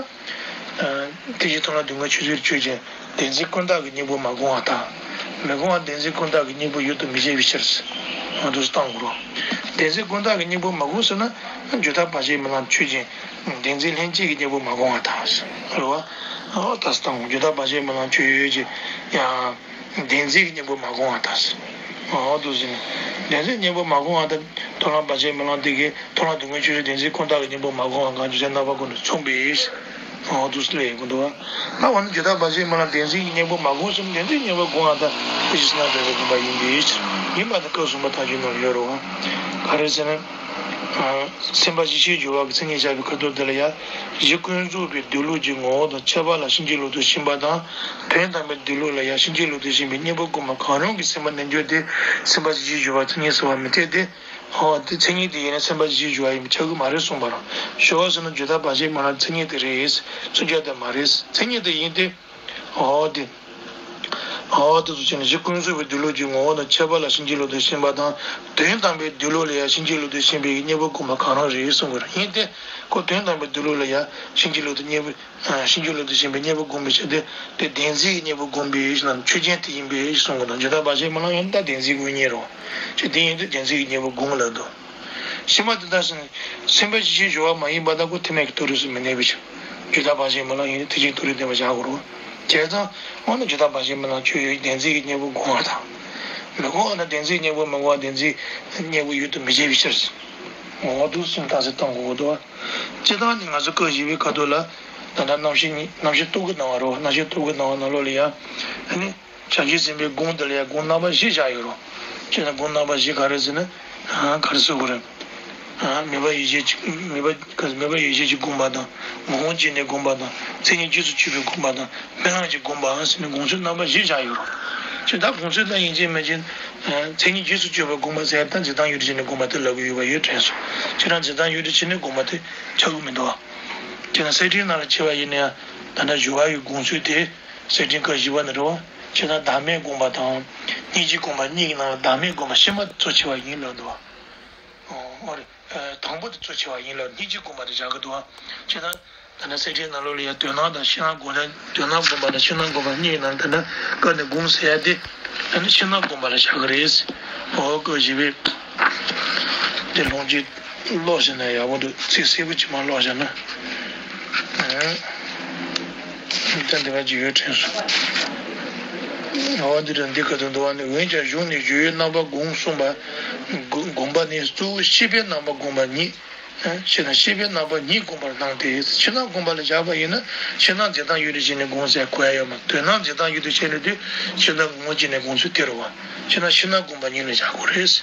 ཨ། ཐེག་ཆེན་མཐོང་ལམ་སྡུག་བསྔལ་ཆོས་ཚུལ་ཆོས་ཅན། བདེན་འཛིན་ཀུན་བརྟགས་ཀྱི་སྙིང་པོ་མ་དགོངས་པར་ཐལ། མི་དགོངས་པ་བདེན་འཛིན་ཀུན་བརྟགས་ཀྱི་སྙིང་པོ་ཡོད་དུ་མི་བྱེད་པའི་ཕྱིར། འོ་འདུག་སེ་བཏང་དགོས་རེད་བ། བདེན་འཛིན་ཀུན་བརྟགས་ཀྱི་སྙིང་པོ་མ་དགོངས་ཟེར་ན། རྒྱུན་མཐའ་བར་ཆད་མེད་ལམ་ཆོས་ཅན། བདེན་འཛིན་ལྷན་སྐྱེས་ཀྱི་སྙིང་པོ་མ་དགོངས་པར་ཐལ། རེད་བ། འོ་ད་སེ་བཏང་དགོས། རྒྱུན་མཐའ་བར་ཆད་མེད་ལམ་ཆོས་ཅན། ཡང་། བདེན་འཛིན་གྱི་སྙིང་པོ་མ་དགོངས་པར་ཐལ། འོ་འདུག་ཟེར་ནས། བདེན་འཛིན་གཉེན་པོ་མ་བསྒོམས་པ་དང་། མཐོང་ལམ་བར་ཆད་མེད་ལམ་དེ་གའི་མཐོང་ལམ་སྡུག་བསྔལ་ཆོས་ཅན། བདེན་འཛིན་ཀུན་བརྟགས་ཀྱི་གཉེན་པོ་མ་བསྒོམས་པ་གང་བྱས་ཀྱང་རྣམ་པ་ཀུན་ཏུ་མཚུངས་པས། འོ་འདུག་ཟེར་ལབ་ཡོང་གི་འདུག་བ། ད་འོ་ན་རྒྱུ་དང་བར་ཆད་མེད་ལམ་བདེན་འཛིན་གྱི་གཉེན་པོ་མ་བསྒོམས་ཟེར་ན། བདེན་འཛིན་གཉེན་པོ་བསྒོམས་པ་དང་དེ་བཞིན་སྣང་བས་བསྒོམས་པ་ཡིན་པས། ཡིན་པ་དང་སྐབས་གསུམ་པ་ཐམས་ཅད་ནང་ཡོད་རེད་བ། ག་རེ་ཟེར་ན། སེམས་པ་གཞི་ཤེས་སྦྱོར་བ་གི་མཚན་ཉིད་བཞག་པའི་ཁ་ཐོག་འདི་ལ་ཡང་། གཞི་ཀུན་རྫོབ་པའི་སྡོད་ལུགས་ཀྱི་ངོ་བོ་དང་ཁྱད་པར་ལ་ཕྱིན་ཅི་ལོག་ཏུ་ཕྱིན་པ་དང་། དོན་དམ་པའི་སྡོད་ལུགས་ལ་ཡང་ཕྱིན་ཅི་ལོག་ཏུ་ཕྱིན་པའི་གཉེན་པོ་བསྒོམས་པ་གང་རུང་གི་སེམས་པ་རྣལ་འབྱོར་དེ་སེམས་པ་གཞི་ཤེས་སྦྱོར་བ་མཚན་ཉིད་ཟེར་བ་མི་འཐད་དེ། འོ་དེ་མཚན་ཉིད་དེ་ཡིན་ན་སེམས་པ་གཞི་ཤེས་སྦྱོར་བ་ཡིན་པས་ཁྱབ་ཀྱི་མ་རེད་གསུངས་པ་རེད། ཞོག་ཟེར་ན་རྒྱུ་དང་བར་ཆད་མེད་ལམ་མཚན་ཉིད་དེ་རེད། མཚོན་བྱ་དེ་མ་རེད། མཚན་ཉིད་དེ་ཡིན་ཏེ། འོ་དེ། འོ་དེ་ཚོ་བྱས་ནས་གཞི་ཀུན་རྫོབ་པའི་སྡོད་ལུགས་ཀྱི་ངོ་བོ་དང་ཁྱད་པར་ལ་ཕྱིན་ཅི་ལོག་ཏུ་ཕྱིན་པ་དང་། དོན་དམ་པའི་སྡོད་ལུགས་ལ་ཡང་ཕྱིན་ཅི་ལོག་ཏུ་ཕྱིན་པའི་གཉེན་པོ་བསྒོམས་པ་གང་རུང་རེད་གསུང་གི་རེད། ཡིན་ཏེ། ཁོ་དོན་དམ་པའི་སྡོད་ལུགས་ལ་ཡང་ཕྱིན་ཅི་ལོག་ཏུ་གཉེན་པོ། ཕྱིན་ཅི་ལོག་ཏུ་ཕྱིན་པའི་གཉེན་པོ་བསྒོམས་པའི་ཕྱིར་ཏེ། དེ་བདེན་འཛིན་གྱི་གཉེན་པོ་བསྒོམས་པའི་ཕྱིར་ན་ཆོས་ཅན་དེ་ཡིན་པའི་གསུང་གི་འདུག་རྒྱུ་དང་བར་ཆད་མེད་ལམ་ཡང་ད་བདེན་འཛིན་དངོས་གཉེན་རེད། ཅེས་དེ་ཡིན་དུས་བདེན་འཛིན་གྱི་གཉེན་པོ་བསྒོམས་ལབ་འདུག་ཕྱི་མ་དེ་ལྟར་ཟེར་ན། སེམས་པ་གཞི་ཤེས་སྦྱོར་བ་མ་ཡིན་པ་དང་ཁོ་ཐེག་དམན་གྱི་མཐོ་རིས་སུ་མི་གནས་པའི་ཕྱིར། རྒྱུ་དང་བར་ཆད་མེད་ལམ་ཡིན་ན་ཐེག་ཆེན་མཐོ་རིས་བསྟན་པ་བཞག་དགོས་རེད། བྱས་ཙང་། འོ་ན་རྒྱུ་དང་བར་ཆད་མེད་ལམ་ཆོས་ཡོད་བདེན་འཛིན་གྱི་གཉེན་པོ་བསྒོམ་པ་དང་། མི་བསྒོམ་པ་ན་བདེན་འཛིན་གཉེན་པོ་མི་བསྒོམ་པ་བདེན་འཛིན་གཉེན་པོ་ཡོད་དུ་མི་བྱེད་པའི་ཕྱིར། འོ་འདུག་སེམས་ཐག་ཚིག་གཏོང་དགོས་འདུག་བ། སྤྱིར་བཏང་ནི་ང་ཚོ་སྐབས་བཞི་པའི་ཁ་ཐོག་ལ། ད་ལྟ་རྣམ་བཤད་གཉིས་རྣམ་བཤད་སྟོབས་ཀྱི་སྣང་བ་རོ། རྣམ་བཤད་སྟོབས་ཀྱི་སྣང་བ་ནང་ལོགས་ལ་ཡང་། ཨ་ནི། བྱང་ཆུབ་སེམས་དཔའི་སྒོམ་དེ་ལ་ཡང་སྒོམ་རྣམ་པ་བཞི་བཞག་ཡོད་རོ། ཅེ་ན་སྒོམ་རྣམ་པ་བཞི་ག་རེ་ཟེར་ན། ཨ་ག་རེ་ཟེར་དགོས་རེད། ཨ་མོས་པ་ཡིད་བྱེད་ཀྱི་མོས་པ་མོས་པ་ཡིད་བྱེད་ཀྱི་སྒོམ་པ་དང་། ངོ་བོ་སྐྱེས་ནས་སྒོམ་པ་དང་། མཚན་ཉིད་རྗེས་སུ་གཅོད་པའི་སྒོམ་པ་དང་། རྨི་ལམ་གྱི་སྒོམ་པའམ་ཟེར་ནས་སྒོམ་ཚུལ་རྣམ་པ་བཞི་བཞག་ཡོད་རོ། ཅེ་ད་སྒོམ་ཚུལ་དང་ཡིན་གཅིག་མིན་གཅིག་ཨ་མཚན་ཉིད་རྗེས་སུ་གཅོད་པའི་སྒོམ་པ་ཟེར་ཡ་ད་འཇིག་རྟེན་ཡུལ་དུ་ཕྱིན་ནས་སྒོམ་པ་དེ་ལབ་ཀྱི་ཡོད་པ་ཡོད་དྲན་སོང་། ཁྱེད་རང་འཇིག་རྟེན་ཡུལ་དུ་ཕྱིན་ནས་སྒོམ་པ་དེ་ཆགས་ཀྱི་མི་འདུག་བ། ཁྱེད་རང་གསེར་ཕྲེང་ནང་ལ་ཕྱེ་བ་ཡིན་ན་ཡང་ད་ལྟ་སྦྱོར་བ་ཡི་སྒོམ་ཚུལ་དེ། གསེར་ཕྲེང་ཀ་བཞི་པ་ནི་རེད་བ། ཁྱེད་རང་བདག་མེད་སྒོམ་པ་དང་། སྙིང་རྗེ་སྒོམ་པ་གཉིས་ཀྱི་ནང་ལ་བདག་མེད་སྒོམ་པ་ཕྱི་མ་གཙོ་ཆེ་བ་ཡིན་ལབ་འདུག་བ། ཨོ་རེད། དང་པོ་དེ་གཙོ་ཆེ་བ་ཡིན་ལབ་སྙིང་རྗེ་སྒོམ་པ་དེ་བཞག་གི་འདུག་བ། ཁྱེད་རང་། ད་ནི་གསེར་ཕྲེང་ནང་ལོགས་ལ་ཡང་དོན་སྣང་དང་ཕྱི་ནང་སྒོམ་ན་དོན་སྣང་སྒོམ་པ་དང་ཕྱི་ནང་སྒོམ་པ་གཉིས་ནང་ད་ནི་ཀ་ནས་སྒོམ་ཟེར་ཡ་དེ། ད་ནི་ཕྱི་ནང་སྒོམ་པ་ལ་བཞག་གི་རེད། འོ་ཀ་བཞི་པའི། དེ་ལོངས་སྤྱོད་ཀློག་ཟེར་ན་ཡག་པོ་འདུག་ཚིག་གསལ་པོ་ཅིག་མ་ཀློག་བཞག་ན། ད་འདི་བ་ཅིག་ཡོད་དྲན་སོང་། འོ་འདི་རེད། འདི་ག་དུ་འདུག་བ་ནི་འོན་ཀྱང་གཞུང་ནས་སྦྱོར་བའི་རྣམ་པ་སྒོམ་གསུངས་པ། སྒོམ་པ་ནི་གཙོ་བོ་ཤེས་པའི་རྣམ་པ་སྒོམ་པ་ཉིད། ཤེས་ན་ཤེས་པའི་རྣམ་པ་ཉིད་སྒོམ་པར་སྣང་སྟེ། ཕྱི་ནང་སྒོམ་པ་ལ་བཞག་པ་ཡིན་ན་ཕྱི་ནང་འཛིན་སྟངས་ཡུལ་དུ་ཕྱིན་ནས་སྒོམ་ཟེར་གོ་ཡ་ཡོད་མ། དོན་སྣང་འཛིན་སྟངས་ཡུལ་དུ་ཕྱིན་ནས་དུས་ཕྱི་ནང་ངོ་བོ་སྐྱེས་ནས་སྒོམ་ཚུལ་དེ་རེད་བ། ཕྱི་ནང་ཕྱི་ནང་སྒོམ་པ་ཉིད་ལ་བཞག་དགོས་རེད།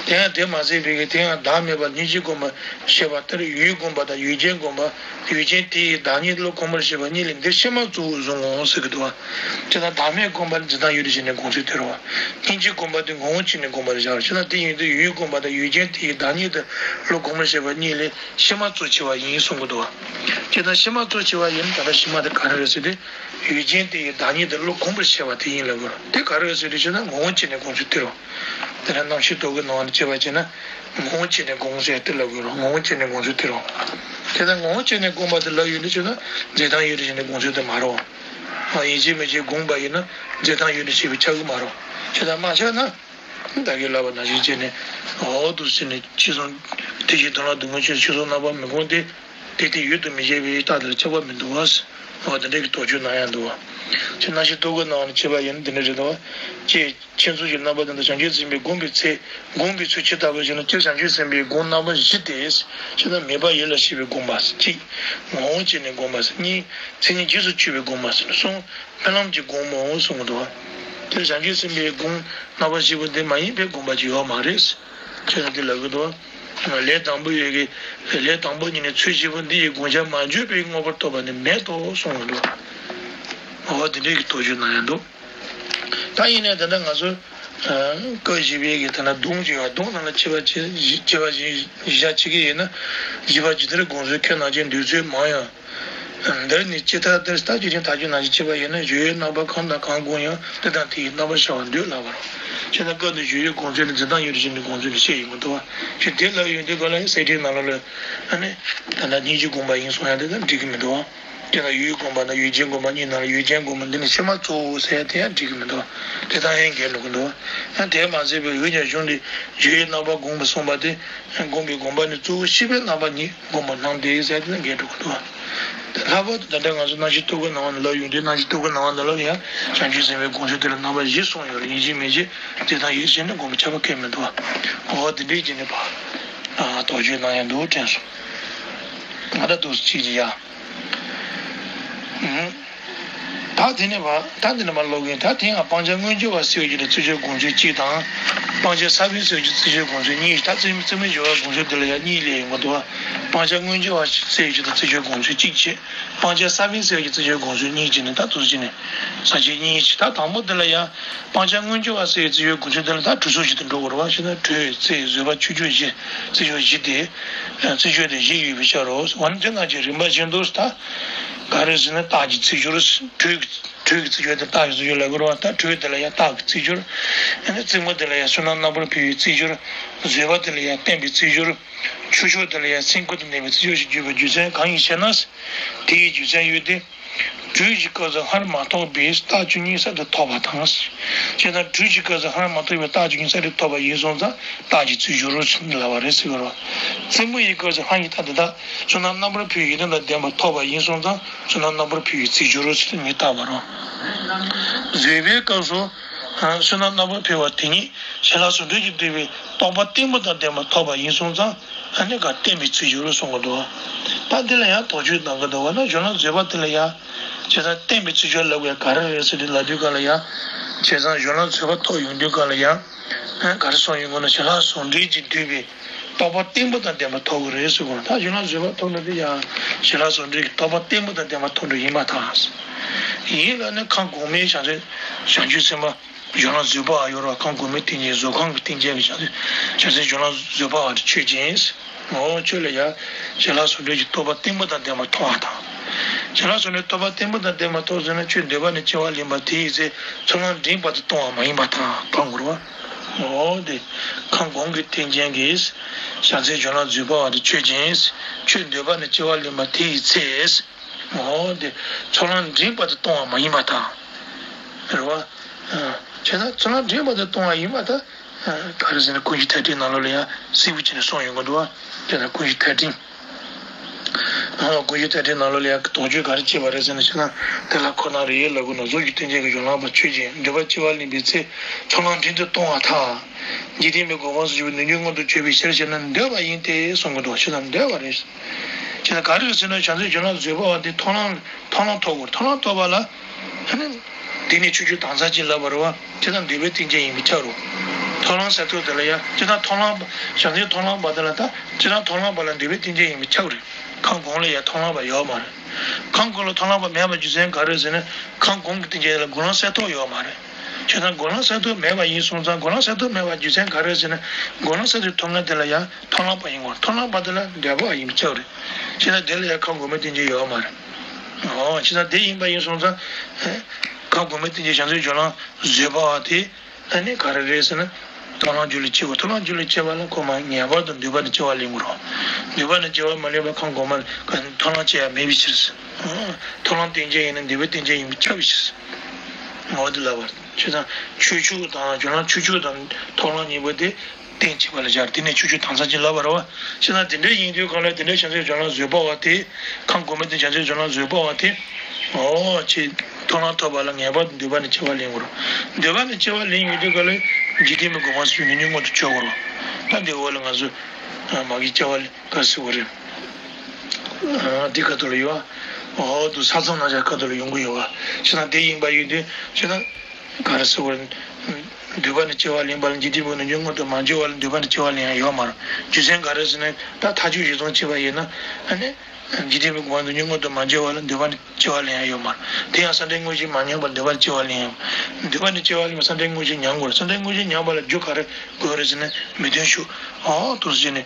དེ་ཡང་དེ་མ་ཟད་པའི་གི་དེ་ཡང་བདག་མེད་པ་སྙིང་རྗེ་སྒོམ་པ་ཞེས་པ་ལྟར་ཡུལ་སྒོམ་པ་དང་ཡུལ་ཅན་སྒོམ་པ། ཡུལ་ཅན་དེ་ཡི་བདག་ཉིད་བློ་གོམས་པར་བྱེད་པ་གཉིས་ལས་འདིར་ཕྱི་མ་གཙོ་བོར་བཟུང་ངོ་ཟེར་གི་འདུག་བ། དེ་དང་བདག་མེད་སྒོམ་པ་ནི་འཛིན་སྟངས་ཡུལ་དུ་ཕྱིན་ནས་སྒོམ་ཚུལ་དེ་རེད་བ། སྙིང་རྗེ་སྒོམ་པ་དེ་ངོ་བོ་སྐྱེས་ནས་སྒོམ་པར་བྱ་བ་ཞེ་ན། དེ་ཡིན་དུས་ཡུལ་སྒོམ་པ་དང་ཡུལ་ཅན་དེ་ཡི་བདག་ཉིད་དུ་བློ་གོམས་པར་བྱེད་པ་གཉིས་ལས་ཕྱི་མ་གཙོ་ཆེ་བ་ཡིན་གསུང་གི་འདུག་བ། དེ་དང་ཕྱི་མ་གཙོ་ཆེ་བ་ཡིན་ད་ལྟ་ཕྱི་མ་དེ་ག་རེ་རེད་ཟེར་དུས། ཡུལ་ཅན་དེ་ཡི་བདག་ཉིད་དུ་བློ་གོམས་པར་བྱེད་པ་དེ་ཡིན་ལབ་དགོས་རེད། དེ་ག་རེ་རེད་ཟེར་དུས་ཞེ་ན་ངོ་བོ་སྐྱེས་ནས་སྒོམ་ཚུལ་དེ་རེད། དེ་ནས་རྣམ་ཤེས་རྟོག་གེའི་ནང་ནས་དཔྱད་པ་བྱས་ན། ངོ་བོ་སྐྱེས་ནས་སྒོམ་ཟེར་དེ་ལབ་དགོས་རེད། ངོ་བོ་སྐྱེས་ནས་སྒོམ་ཚུལ་དེ་རེད། དེ་ལྟར་ངོ་བོ་སྐྱེས་ནས་སྒོམ་པ་དེ་ལབ་ཡོད་དུས་ཞེ་ན་འཛིན་སྟངས་ཡུལ་དུ་ཕྱིན་ནས་སྒོམ་ཚུལ་དེ་མ་རེད། ཡིན་གཅིག་མིན་གཅིག་སྒོམ་པ་ཡིན་ན་འཛིན་སྟངས་ཡུལ་དུ་ཕྱིན་པའི་ཆགས་ཀྱི་མ་རེད། ཇི་ལྟར་མ་ཆགས་ན། བདག་གིས་ལབ་པ་ནང་བཞིན་བྱས་ནས། འོ་འདུག་ཟེར་ནས་ཅི་གསུང་། དེ་བཞིན་དོན་ལ་སྡུག་བསྔལ་ཆོས་ཅན་ཕྱི་གསུམ་རྣམ་པར་མི་སྒོམ་སྟེ། དེ་དེ་ཡུལ་དུ་མི་བྱེད་པའི་རྟགས་དེ་ལ་ཁྱབ་པ་མི་འདུག་བ། འོ་དེ་འདྲ་གི་དོགས་གཅོད་གནང་ཡ་འདུག་བ། ཅེས་རྣམ་ཤེས་རྟོག་གེའི་ནང་ནས་དཔྱད་པ་ཡིན་ན་དེ་འདྲ་རེད་དོ། ཅེས་མཁྱེན་ཚུལ་གྱི་རྣམ་པ་དེ་དང་བྱང་ཆུབ་སེམས་དཔའི་སྒོམ་པའི་ཚེ། སྒོམ་པའི་ཚུལ་ཇི་ལྟ་བུ་ཞེ་ན། སྤྱིར་བྱང་ཆུབ་སེམས་དཔའི་སྒོམ་རྣམ་པ་བཞི་སྟེ། ཅེ་ན་མོས་པ་ཡིད་ལ་བྱེད་པའི་སྒོམ་པ་གཅིག་ངོ་བོ་སྐྱེས་ནས་སྒོམ་པ་གཉིས། མཚན་ཉིད་རྗེས་སུ་གཅོད་པའི་སྒོམ་པ་གསུམ། རྨི་ལམ་གྱི་སྒོམ་པའོ་གསུངས་འདུག་བ། དེར་བྱང་ཆུབ་སེམས་དཔའི་སྒོམ་རྣམ་པ་བཞི་པོ་འདི་མ་ཡིན་པའི་སྒོམ་པ་ཅིག་ཡོད་མ་རེད། ཁྱོད་ལ་འདི་ལབ་གི་འདུག་བ། ལས་དང་པོ་ཡོད་ཀྱི། ལས་དང་པོ་ཉིད་ནས་ཚུལ་བཞི་པོ་འདི་ཡི་བགོ་བཤའ་མ་བརྗོད་པའི་དངོས་པོར་རྟོགས་པ་ནི་མེད་དོ་གསུངས་འདུག་འོ་དེ་འདྲའི་གི་དོགས་གཅོད་གནང་ཡ་འདུག་ད་ཡིན་ནའི་ད་ལྟ་ང་ཚོ་ཀ་བཞི་པའི་གི་ད་ལྟ་སྡོམ་བྱས་པ། སྡོམ་ནང་ལ་དཔྱད་པ་བྱེད་དཔྱད་པ་བྱེད་བཞག་བྱེད་ཀྱི་ཡིན་ན། བཞི་པ་ཇི་ལྟར་སྒོམ་ཚུལ་ཁས་ནང་བཞིན་འདོད་ཚུལ་མང་ཡང་། འདིར་ནི་ཇི་ལྟར་འདིར་ལྟ་ཇི་བཞིན་ཐག་ཆོད་ནང་བཞིན་བྱེད་པ་ཡིན་ན། སྦྱོར་བའི་རྣམ་པ་གང་དང་གང་བསྒོམ་ཡང་དེ་དང་དེ་ཡི་རྣམ་པར་ཤར་བར་འདོད་ལབ་པ་རེད། བྱས་ན་སྐབས་འདིར་སྦྱོར་བའི་སྒོམ་ཚུལ་ནི་འཛིན་སྟངས་ཡུལ་དུ་ཕྱིན་ནས་སྒོམ་ཚུལ་ནི་བཤད་ཡོང་གི་འདུག་བ། ཅི་དེ་ལབ་ཡོང་དུས་ག་ལ་ཡང་གསེར་ཕྲེང་ནང་ལོགས་ལ་ཨ་ནི་ད་ལྟ་སྙིང་རྗེ་སྒོམ་པ་ཡིན་གསུང་ཡ་དེ་དང་འགྲིག་གི་མི་འདུག་བ། དེ་ལ་ཡུལ་སྒོམ་པ་དང་ཡུལ་ཅན་སྒོམ་པ་གཉིས་ནང་ལ་ཡུལ་ཅན་སྒོམ་པ་འདི་ནི་ཕྱི་མ་གཙོ་བོ་ཟེར་ཡ་དེ་ཡང་འགྲིག་གི་མི་འདུག་བ། དེ་དང་ཡང་འགལ་འགྲོ་གི་འདུག་བ། ཡང་དེ་མ་ཟད་པའི་འོན་ཀྱང་གཞུང་འདི་སྦྱོར་བའི་རྣམ་པ་སྒོམ་པ་གསུངས་པ་དེ། སྒོམ་པའི་སྒོམ་པ་ནི་གཙོ་བོ་ཤེས་པའི་རྣམ་པ་ཉིད་སྒོམ་པར་སྣང་སྟེ་ཟེར་དེ་ལ་འགལ་འགྲོ་གི་འདུག་ལྷག་པར་དུ་ད་ལྟ་ང་ཚོ་རྣམ་བཤད་ཐུགས་ཀར་སྣང་བ་ནས་ལབ་ཡོང་དུས། རྣམ་བཤད་ཐུགས་ཀར་སྣང་བ་ནས་ལབ་ཡང་བྱང་ཆུབ་སེམས་དཔའི་དགོངས་གཞི་དེ་ལ་རྣམ་པ་བཞི་གསུངས་ཡོད་རེད། ཡིན་གཅིག་མིན་གཅིག་དེ་དང་ཡོད་ཕྱིན་ན་དགོངས་པ་ཁྱབ་པ་གང་ཡང་མི་འདུག་བ། འོ་དེ་འདྲའི་བྱས་ནས་ཕར་དོགས་གཅོད་གནང་ཡ་འདུག་དྲན་སོང་། ང་ད་འདུག་སེ་གཅིག་ཅིག་ཡ། ཨུམ། ད་དེ་ནས་ཕར་ད་དེ་ནས་མར་ཀློག་གིན། ད་དེ་ཡང་སྤང་བྱ་དངོས་འབྱོར་བ་ཟེར་བ་ཅིག་དང་རྩིས་སྤྱོད་དགོངས་ཚུལ་གཅིག་དང་། སྤང་བྱ་ས་བོན་ཟེར་བ་ཅིག་རྩིས་སྤྱོད་དགོངས་ཚུལ་གཉིས། ད་རྩིས་རྩིས་མེད་སྦྱོར་བ་དགོངས་ཚུལ་འདི་ལ་ཡང་གཉིས་སླེབས་ཡོང་གི་འདུག་བ། སྤང་བྱ་དངོས་འབྱོར་བ་ཟེར་བ་ཅིག་དང་རྩིས་སྤྱོད་དགོངས་ཚུལ་གཅིག་བྱས། སྤང་བྱ་ས་བོན་ཟེར་བ་ཅིག་རྩིས་སྤྱོད་དགོངས་ཚུལ་གཉིས་བྱས་ནས། ད་དུ་བྱས་ནས་ས་བཅད་གཉིས་བྱས། ད་དང་པོ་འདི་ལ་ཡང་སྤང་བྱ་དངོས་འབྱོར་བ་ཟེར་བའི་རྩིས་སྤྱོད་དགོངས་ཚུལ་འདི་ལ་ད་དྲུག་ཟུར་ཞིག་ཏུ་འགྲོ་དགོས་རེད་བ། ཞེ་ན་དྲོད་རྩེ་བཟོད་པ་ཆུ་སྦྱོར་བཞི། རྩིས་སྦྱོར་བཞི་དེ། རྩིས་སྦྱོར་དེ་བཞི་ཡོད་པའི་ཕྱིར་རོ། འོ་ན་དེ་ནང་བཞིན་རིམ་པ་བཞིན་དུ་ད་ག་རེ་ཟེར་ན་རྟགས་ཀྱི་རྩིས་སྦྱོར། དྲོད་ཀྱི་དྲོད་ཀྱི་རྩིས་སྦྱོར་དེ་རྟགས་ཀྱི་རྩིས་སྦྱོར་ལབ་དགོས་རེད་བ། ད་དྲོད་དེ་ལ་ཡང་རྟགས་ཀྱི་རྩིས་སྦྱོར། ཨ་ནི་རྩེ་མོ་དེ་ལ་ཡང་བསོད་ནམས་རྣམ་པར་འཕེལ་བའི་རྩིས་སྦྱོར། བཟོད་པ་དེ་ལ་ཡང་བརྟན་པའི་རྩིས་སྦྱོར། ཆུ་སྦྱོར་དེ་ལ་ཡང་སེམས་ཁུར་དང་ལྡན་པའི་རྩིས་སྦྱོར་ཞེས་བརྗོད་པའི་རྒྱུ་མཚན་གང་ཡིན་ཞེ་ན། དེ་ཡི་རྒྱུ་མཚན་ཡོད་དེ། དྲོད་ཀྱི་སྐབས་སུ་སྔར་མ་ཐོགས་པའི་རྟགས་བཅུ་གཉིས་གསར་དུ་ཐོབ་པ་དང་། བྱས་ཙང་དྲོད་ཀྱི་སྐབས་སུ་སྔར་མ་ཐོགས་པའི་རྟགས་བཅུ་གཉིས་གསར་དུ་ཐོབ་པ་ཡིན་སོང་ཙང་རྟགས་ཀྱི་རྩིས་སྦྱོར་ཟེར་ལབ་པ་རེད་ཟེར་གི་རེད། རྩེ་མོ་ཡི་སྐབས་སུ་སྔར་གྱི་རྟགས་དེ་དག་བསོད་ནམས་རྣམ་པར་འཕེལ་བའི་ཡོན་ཏན་དང་ལྡན་པ་ཐོབ་པ་ཡིན་སོང་ཙང་བསོད་ནམས་རྣམ་པར་འཕེལ་བའི་རྩིས་སྦྱོར་ཟེར་ངས་བཏགས་པ་རེད། བཟོད་པའི་སྐབས་སུ་བསོད་ནམས་རྣམ་པར་འཕེལ་བ་དེ་ཉིད་ཞི་ལྷག་ཟུང་འབྲེལ་གྱིས་བསྡུས་པའི་རྟོགས་པ་བརྟན་པོ་དང་ལྡན་པ་ཐོབ་པ་ཡིན་སོང་ཙང་། ཨ་ནི་ག་བརྟན་པའི་རྩིས་སྦྱོར་གསུང་གི་འདུག་ད་འདི་ལ་ཡང་དོགས་གཅོད་གནང་གི་འདུག་བ་ན། སྦྱོར་ལམ་བཟོད་པ་དེ་ལ་ཡང་བྱས་ཙང་བརྟན་པའི་རྩིས་སྦྱོར་ལབ་དགོས་ག་རེ་རེད་ཟེར་དུས་ལབ་དུས་སྒང་ལ་ཡང་། བྱས་ཙང་སྦྱོར་ལམ་བཟོད་པ་ཐོབ་ཡོང་དུས་སྒང་ལ་ཡང་། ཨ་ག་རེ་གསུངས་ཡོང་གི་ན། ཞི་ལྷག་ཟུང་འབྲེལ་གྱིས་བསྡུས་པའི་རྟོགས་པ་བརྟན་པོ་དང་ལྡན་པ་ཐོབ་ཀྱི་རེད་ཟེར་གོ། ད་སྦྱོར་ལམ་བཟོད་པ་ཐོབ་ན་དེ་ཡང་ཞི་ལྷག་ཟུང་འབྲེལ་གྱི་རྟོགས་པ་བརྟན་པོ་དང་ལྡན་པ་ཐོབ་འགྲོ་ཡིན་པར་ཐལ། ཡིན་ལ་ནི་ཁམས་གོང་མའི་བྱང་ཆུབ་བྱང་ཆུབ་སེམས་དཔའ། སྦྱོར་ལམ་བཟོད་པ་བ་ཡོད་རེད་བ། ཁམས་གོང་མའི་སྟེང་ཆེན་གཟུགས་ཁམས་ཀྱི་སྟེང་ཆེན་གྱི་བྱང་སེམས་བྱང་སེམས་སྦྱོར་ལམ་བཟོད་པ་བ་དེ་ཆོས་ཅན། ངོ་བོ་ཆོས་ལ་ཡང་ཞི་ལྷག་ཟུང་འབྲེལ་གྱི་རྟོགས་པ་བརྟན་པོ་དང་ལྡན་པ་མཐོང་བ་དང་། ཞི་ལྷག་ཟུང་འབྲེལ་རྟོགས་པ་བརྟན་པོ་དང་ལྡན་པ་མཐོང་ཟེར་ན། ཆོས་འདོད་པ་ནི་སྐྱེ་བ་ལེན་པ་དེའི་ཚེ་ཚོགས་ལམ་འབྲིང་བར་དུ་གཏོང་བ་མ་ཡིན་པར་ཐལ། གང་དགོས་རེད་བ། ངོ་བོ་དེ་ཁམས་གོང་གི་སྟེང་ཆེན་གྱི་བྱང་སེམས་སྦྱོར་ལམ་བཟོད་པ་བ་དེ་ཆོས་ཅན། ཆོས་འདོད་པ་ནི་སྐྱེ་བ་ལེན་པ་དེའི་ཚེ། ངོ་བོ་དེ་ཚོགས་ལམ་འབྲིང་བར་དུ་གཏོང་བ་མ་ཡིན་པར་ཐལ། རེད་བ། བྱས་ན་ཚོགས་ལམ་འབྲིང་བར་དུ་གཏོང་བ་ཡིན་པར་ཐལ། ག་རེ་ཟེར་ན་ཀུན་གཞི་མཐའ་བྲལ་ནང་ལོགས་ལ་ཡང་གསལ་པོ་བྱས་ནས་གསུངས་ཡོང་གི་འདུག་བ། དེ་ལ་ཀུན་གཞི་མཐའ་བྲལ། ཀུན་གཞི་མཐའ་བྲལ་ནང་ལོགས་ལ་ཡང་དོགས་གཅོད་ག་རེ་བྱས་པ་རེད་ཟེར་ན། བྱས་ན་དེ་ལ་ཁོ་ན་རེ་ཡོད་ལབ་དགོས་ན། གཟུགས་ཀྱི་སྟེང་ཆེན་གྱི་སྦྱོར་ལམ་པ་ཆོས་ཅན། འདོད་པ་སྐྱེ་བ་ལེན་པའི་ཚེ་ཚོགས་ལམ་འབྲིང་དུ་གཏོང་བར་ཐལ། འཇིག་རྟེན་པའི་གོ་འཕང་སུ་འགྱུར་བའི་ནུས་རྒྱུ་མངོན་དུ་གྱུར་པའི་ཕྱིར་ཞེ་ན། འདོད་པ་ཡིན་ཏེ་གསུང་གི་འདུག་བྱས་ན་འདོད་པ་རེད། བྱས་ན་ག་རེ་རེད་ཟེར་ན། བྱང་སེམས་སྦྱོར་ལམ་བཟོད་པ་བ་དེ་མཐོང་ལམ་མཐོང་ལམ་ཐོབ་དགོས། མཐོང་ལམ་ཐོབ་པ་ལ་ཨ་ནི་དེ་ནས་ཆོས་སྤྱོད་དམ་བཅའ་ཅིག་ལབ་པ་རེད་བ། བྱས་ན་འདོད་པའི་རྟེན་ཅན་ཡིན་པས་ཁྱབ་རོ། མཐོང་ལམ་གསལ་ཐོབ་དེ་ལ་ཡང་བྱས་ན་མཐོང་ལམ་བྱང་སེམས་མཐོང་ལམ་པ་དེ་ལ་ད་བྱས་ན་མཐོང་ལམ་པ་ལ་འདོད་པའི་རྟེན་ཅན་ཡིན་པས་ཁྱབ་རེད། ཁམས་གོང་ལ་ཡང་མཐོང་ལམ་པ་ཡོད་མ་རེད། ཁམས་གོང་ལ་མཐོང་ལམ་པ་མེད་པ་རྒྱུ་མཚན་ག་རེ་ཟེར་ན། ཁམས་གོང་གི་སྟེང་ཆེན་ལ་འགོག་ལམ་གསལ་ཐོབ་ཡོད་མ་རེད། བྱས་ཙང་འགོག་ལམ་གསལ་ཐོབ་མེད་པ་ཡིན་སོང་ཙང་། འགོག་ལམ་གསལ་ཐོབ་མེད་པ་རྒྱུ་མཚན་ག་རེ་ཟེར་ན། འགོག་ལམ་གསལ་ཐོབ་ཐོབ་མཁན་དེ་ལ་ཡང་མཐོང་ལམ་པ་ཡིན་དགོས། མཐོང་ལམ་པ་དེ་ལ་འདོད་པ་ཡིན་པས་ཁྱབ་རེད། བྱས་ཙང་དེ་ལ་ཡང་ཁམས་གོང་མའི་སྟེང་ཆེན་ཡོད་མ་རེད། འོ་བྱས་ཙང་དེ་ཡིན་པ་ཡིན་སོང་ཙང་། ཁམས་གོང་མའི་སྟེང་ཆེན་བྱང་སེམས་སྦྱོར་ལམ་བཟོད་པ་བ་དེ། ཨ་ནི་ག་རེ་རེད་ཟེར་ན། མཐོང་ལམ་རྒྱུད་ལ་སྐྱེ་བ། མཐོང་ལམ་རྒྱུད་ལ་སྐྱེ་བ་ལ་ཁོ་མ་ངེས་པར་དུ་འདོད་པ་ནི་སྐྱེ་བ་ལེན་དགོས་རེད། འདོད་པ་ནི་སྐྱེ་བ་མ་ལེན་པ་ཁམས་གོང་མ་ལ་མཐོང་ལམ་སྐྱེ་ཡ་མེད་པའི་ཕྱིར། མཐོང་ལམ་རྟེན་ཅན་ཡིན་ན་འདོད་པའི་རྟེན་ཅན་ཡིན་པས་ཁྱབ་པའི་ཕྱིར། ངོ་བོ་དེ་ལབ་པ། བྱས་ཙང་ཆོས་མཆོག་དང་སྦྱོར་ལམ་ཆོས་མཆོག་དང་མཐོང་ལམ་གཉིས་པོ་དེ་རྟེན་གཅིག་པ་ལ་སྦྱར། དེ་ནས་ཆོས་མཆོག་དམ་བཅའ་ཅིག་ལབ་པ་རེད་བ། བྱས་ཙང་དེ་འདྲ་ཡིན་དུས་གང་ལ་དེ་འདྲ་བྱང་སེམས་སྦྱོར་ལམ་བཟོད་པ་བ་དེ། ཁམས་གོང་མའི་སྟེང་བྱང་སེམས་སྦྱོར་ལམ་བཟོད་པ་བ་དེ། འོ་ཅེས་མཐོང་ལམ་ཐོབ་པ་ལ་ངེས་པར་དུ་འདོད་པ་ནི་སྐྱེ་བ་ལེན་དགོས་རེད། འདོད་པ་ནི་སྐྱེ་བ་ལེན་ཡོང་དུས་གང་ལ་འཇིག་རྟེན་པའི་གོ་འཕང་སུ་ངེས་ངེས་མངོན་དུ་གྱུར་དགོས་རེད། ད་འདི་འོག་ལ་ང་ཚོ་མ་གི་སྐྱེ་བ་ལེན་ག་ཟེར་བ་རེད། འདི་ཁ་ཐོག་ལ་ཡོད་བ། འོ་དུ་ས་མཚམས་ནང་བཞག་ཁ་ཐོག་ལ་ཡོང་གི་ཡོད་བ། བྱས་ན་དེ་ཡིན་པ་ཡིན་དུས་བྱས་ན། ག་རེ་ཟེར་བ་རེད། འདོད་པ་ནི་སྐྱེ་བ་ལེན་པ་ལ་འཇིག་རྟེན་པའི་ནུས་རྒྱུ་མངོན་དུ་མ་གྱུར་བ་ལ་འདོད་པ་ནི་སྐྱེ་བ་ལེན་ཡ་ཡོད་མ་རེད། རྒྱུ་མཚན་ག་རེ་ཟེར་ན། ད་ཐག་གཅོད་གཞིར་བཟུང་བྱས་པ་ཡིན་ན། ཨ་ནི། འཇིག་རྟེན་པའི་གོ་འཕང་དུ་ནུས་རྒྱུ་མངོན་དུ་མ་གྱུར་བ་ལ་འདོད་པ་ནི་སྐྱེ་བ་ལེན་ཡ་ཡོད་མ་རེད། དེ་ཡང་བསམ་གཏན་དངོས་གཞི་མ་མྱོང་བར་འདོད་པ་ནི་སྐྱེ་བ་ལེན་ཡ་ཡོད་མ་རེད། འདོད་པ་ནི་སྐྱེ་བ་ལེན་པ་བསམ་གཏན་དངོས་གཞི་མྱང་དགོས་རེད། བསམ་གཏན་དངོས་གཞི་མྱང་བ་ལ་རྒྱུ་ག་རེ་དགོས་རེད་ཟེར་ན། མི་མཐུན་ཕྱོགས། འོ་དུ་ཟེར་ནས།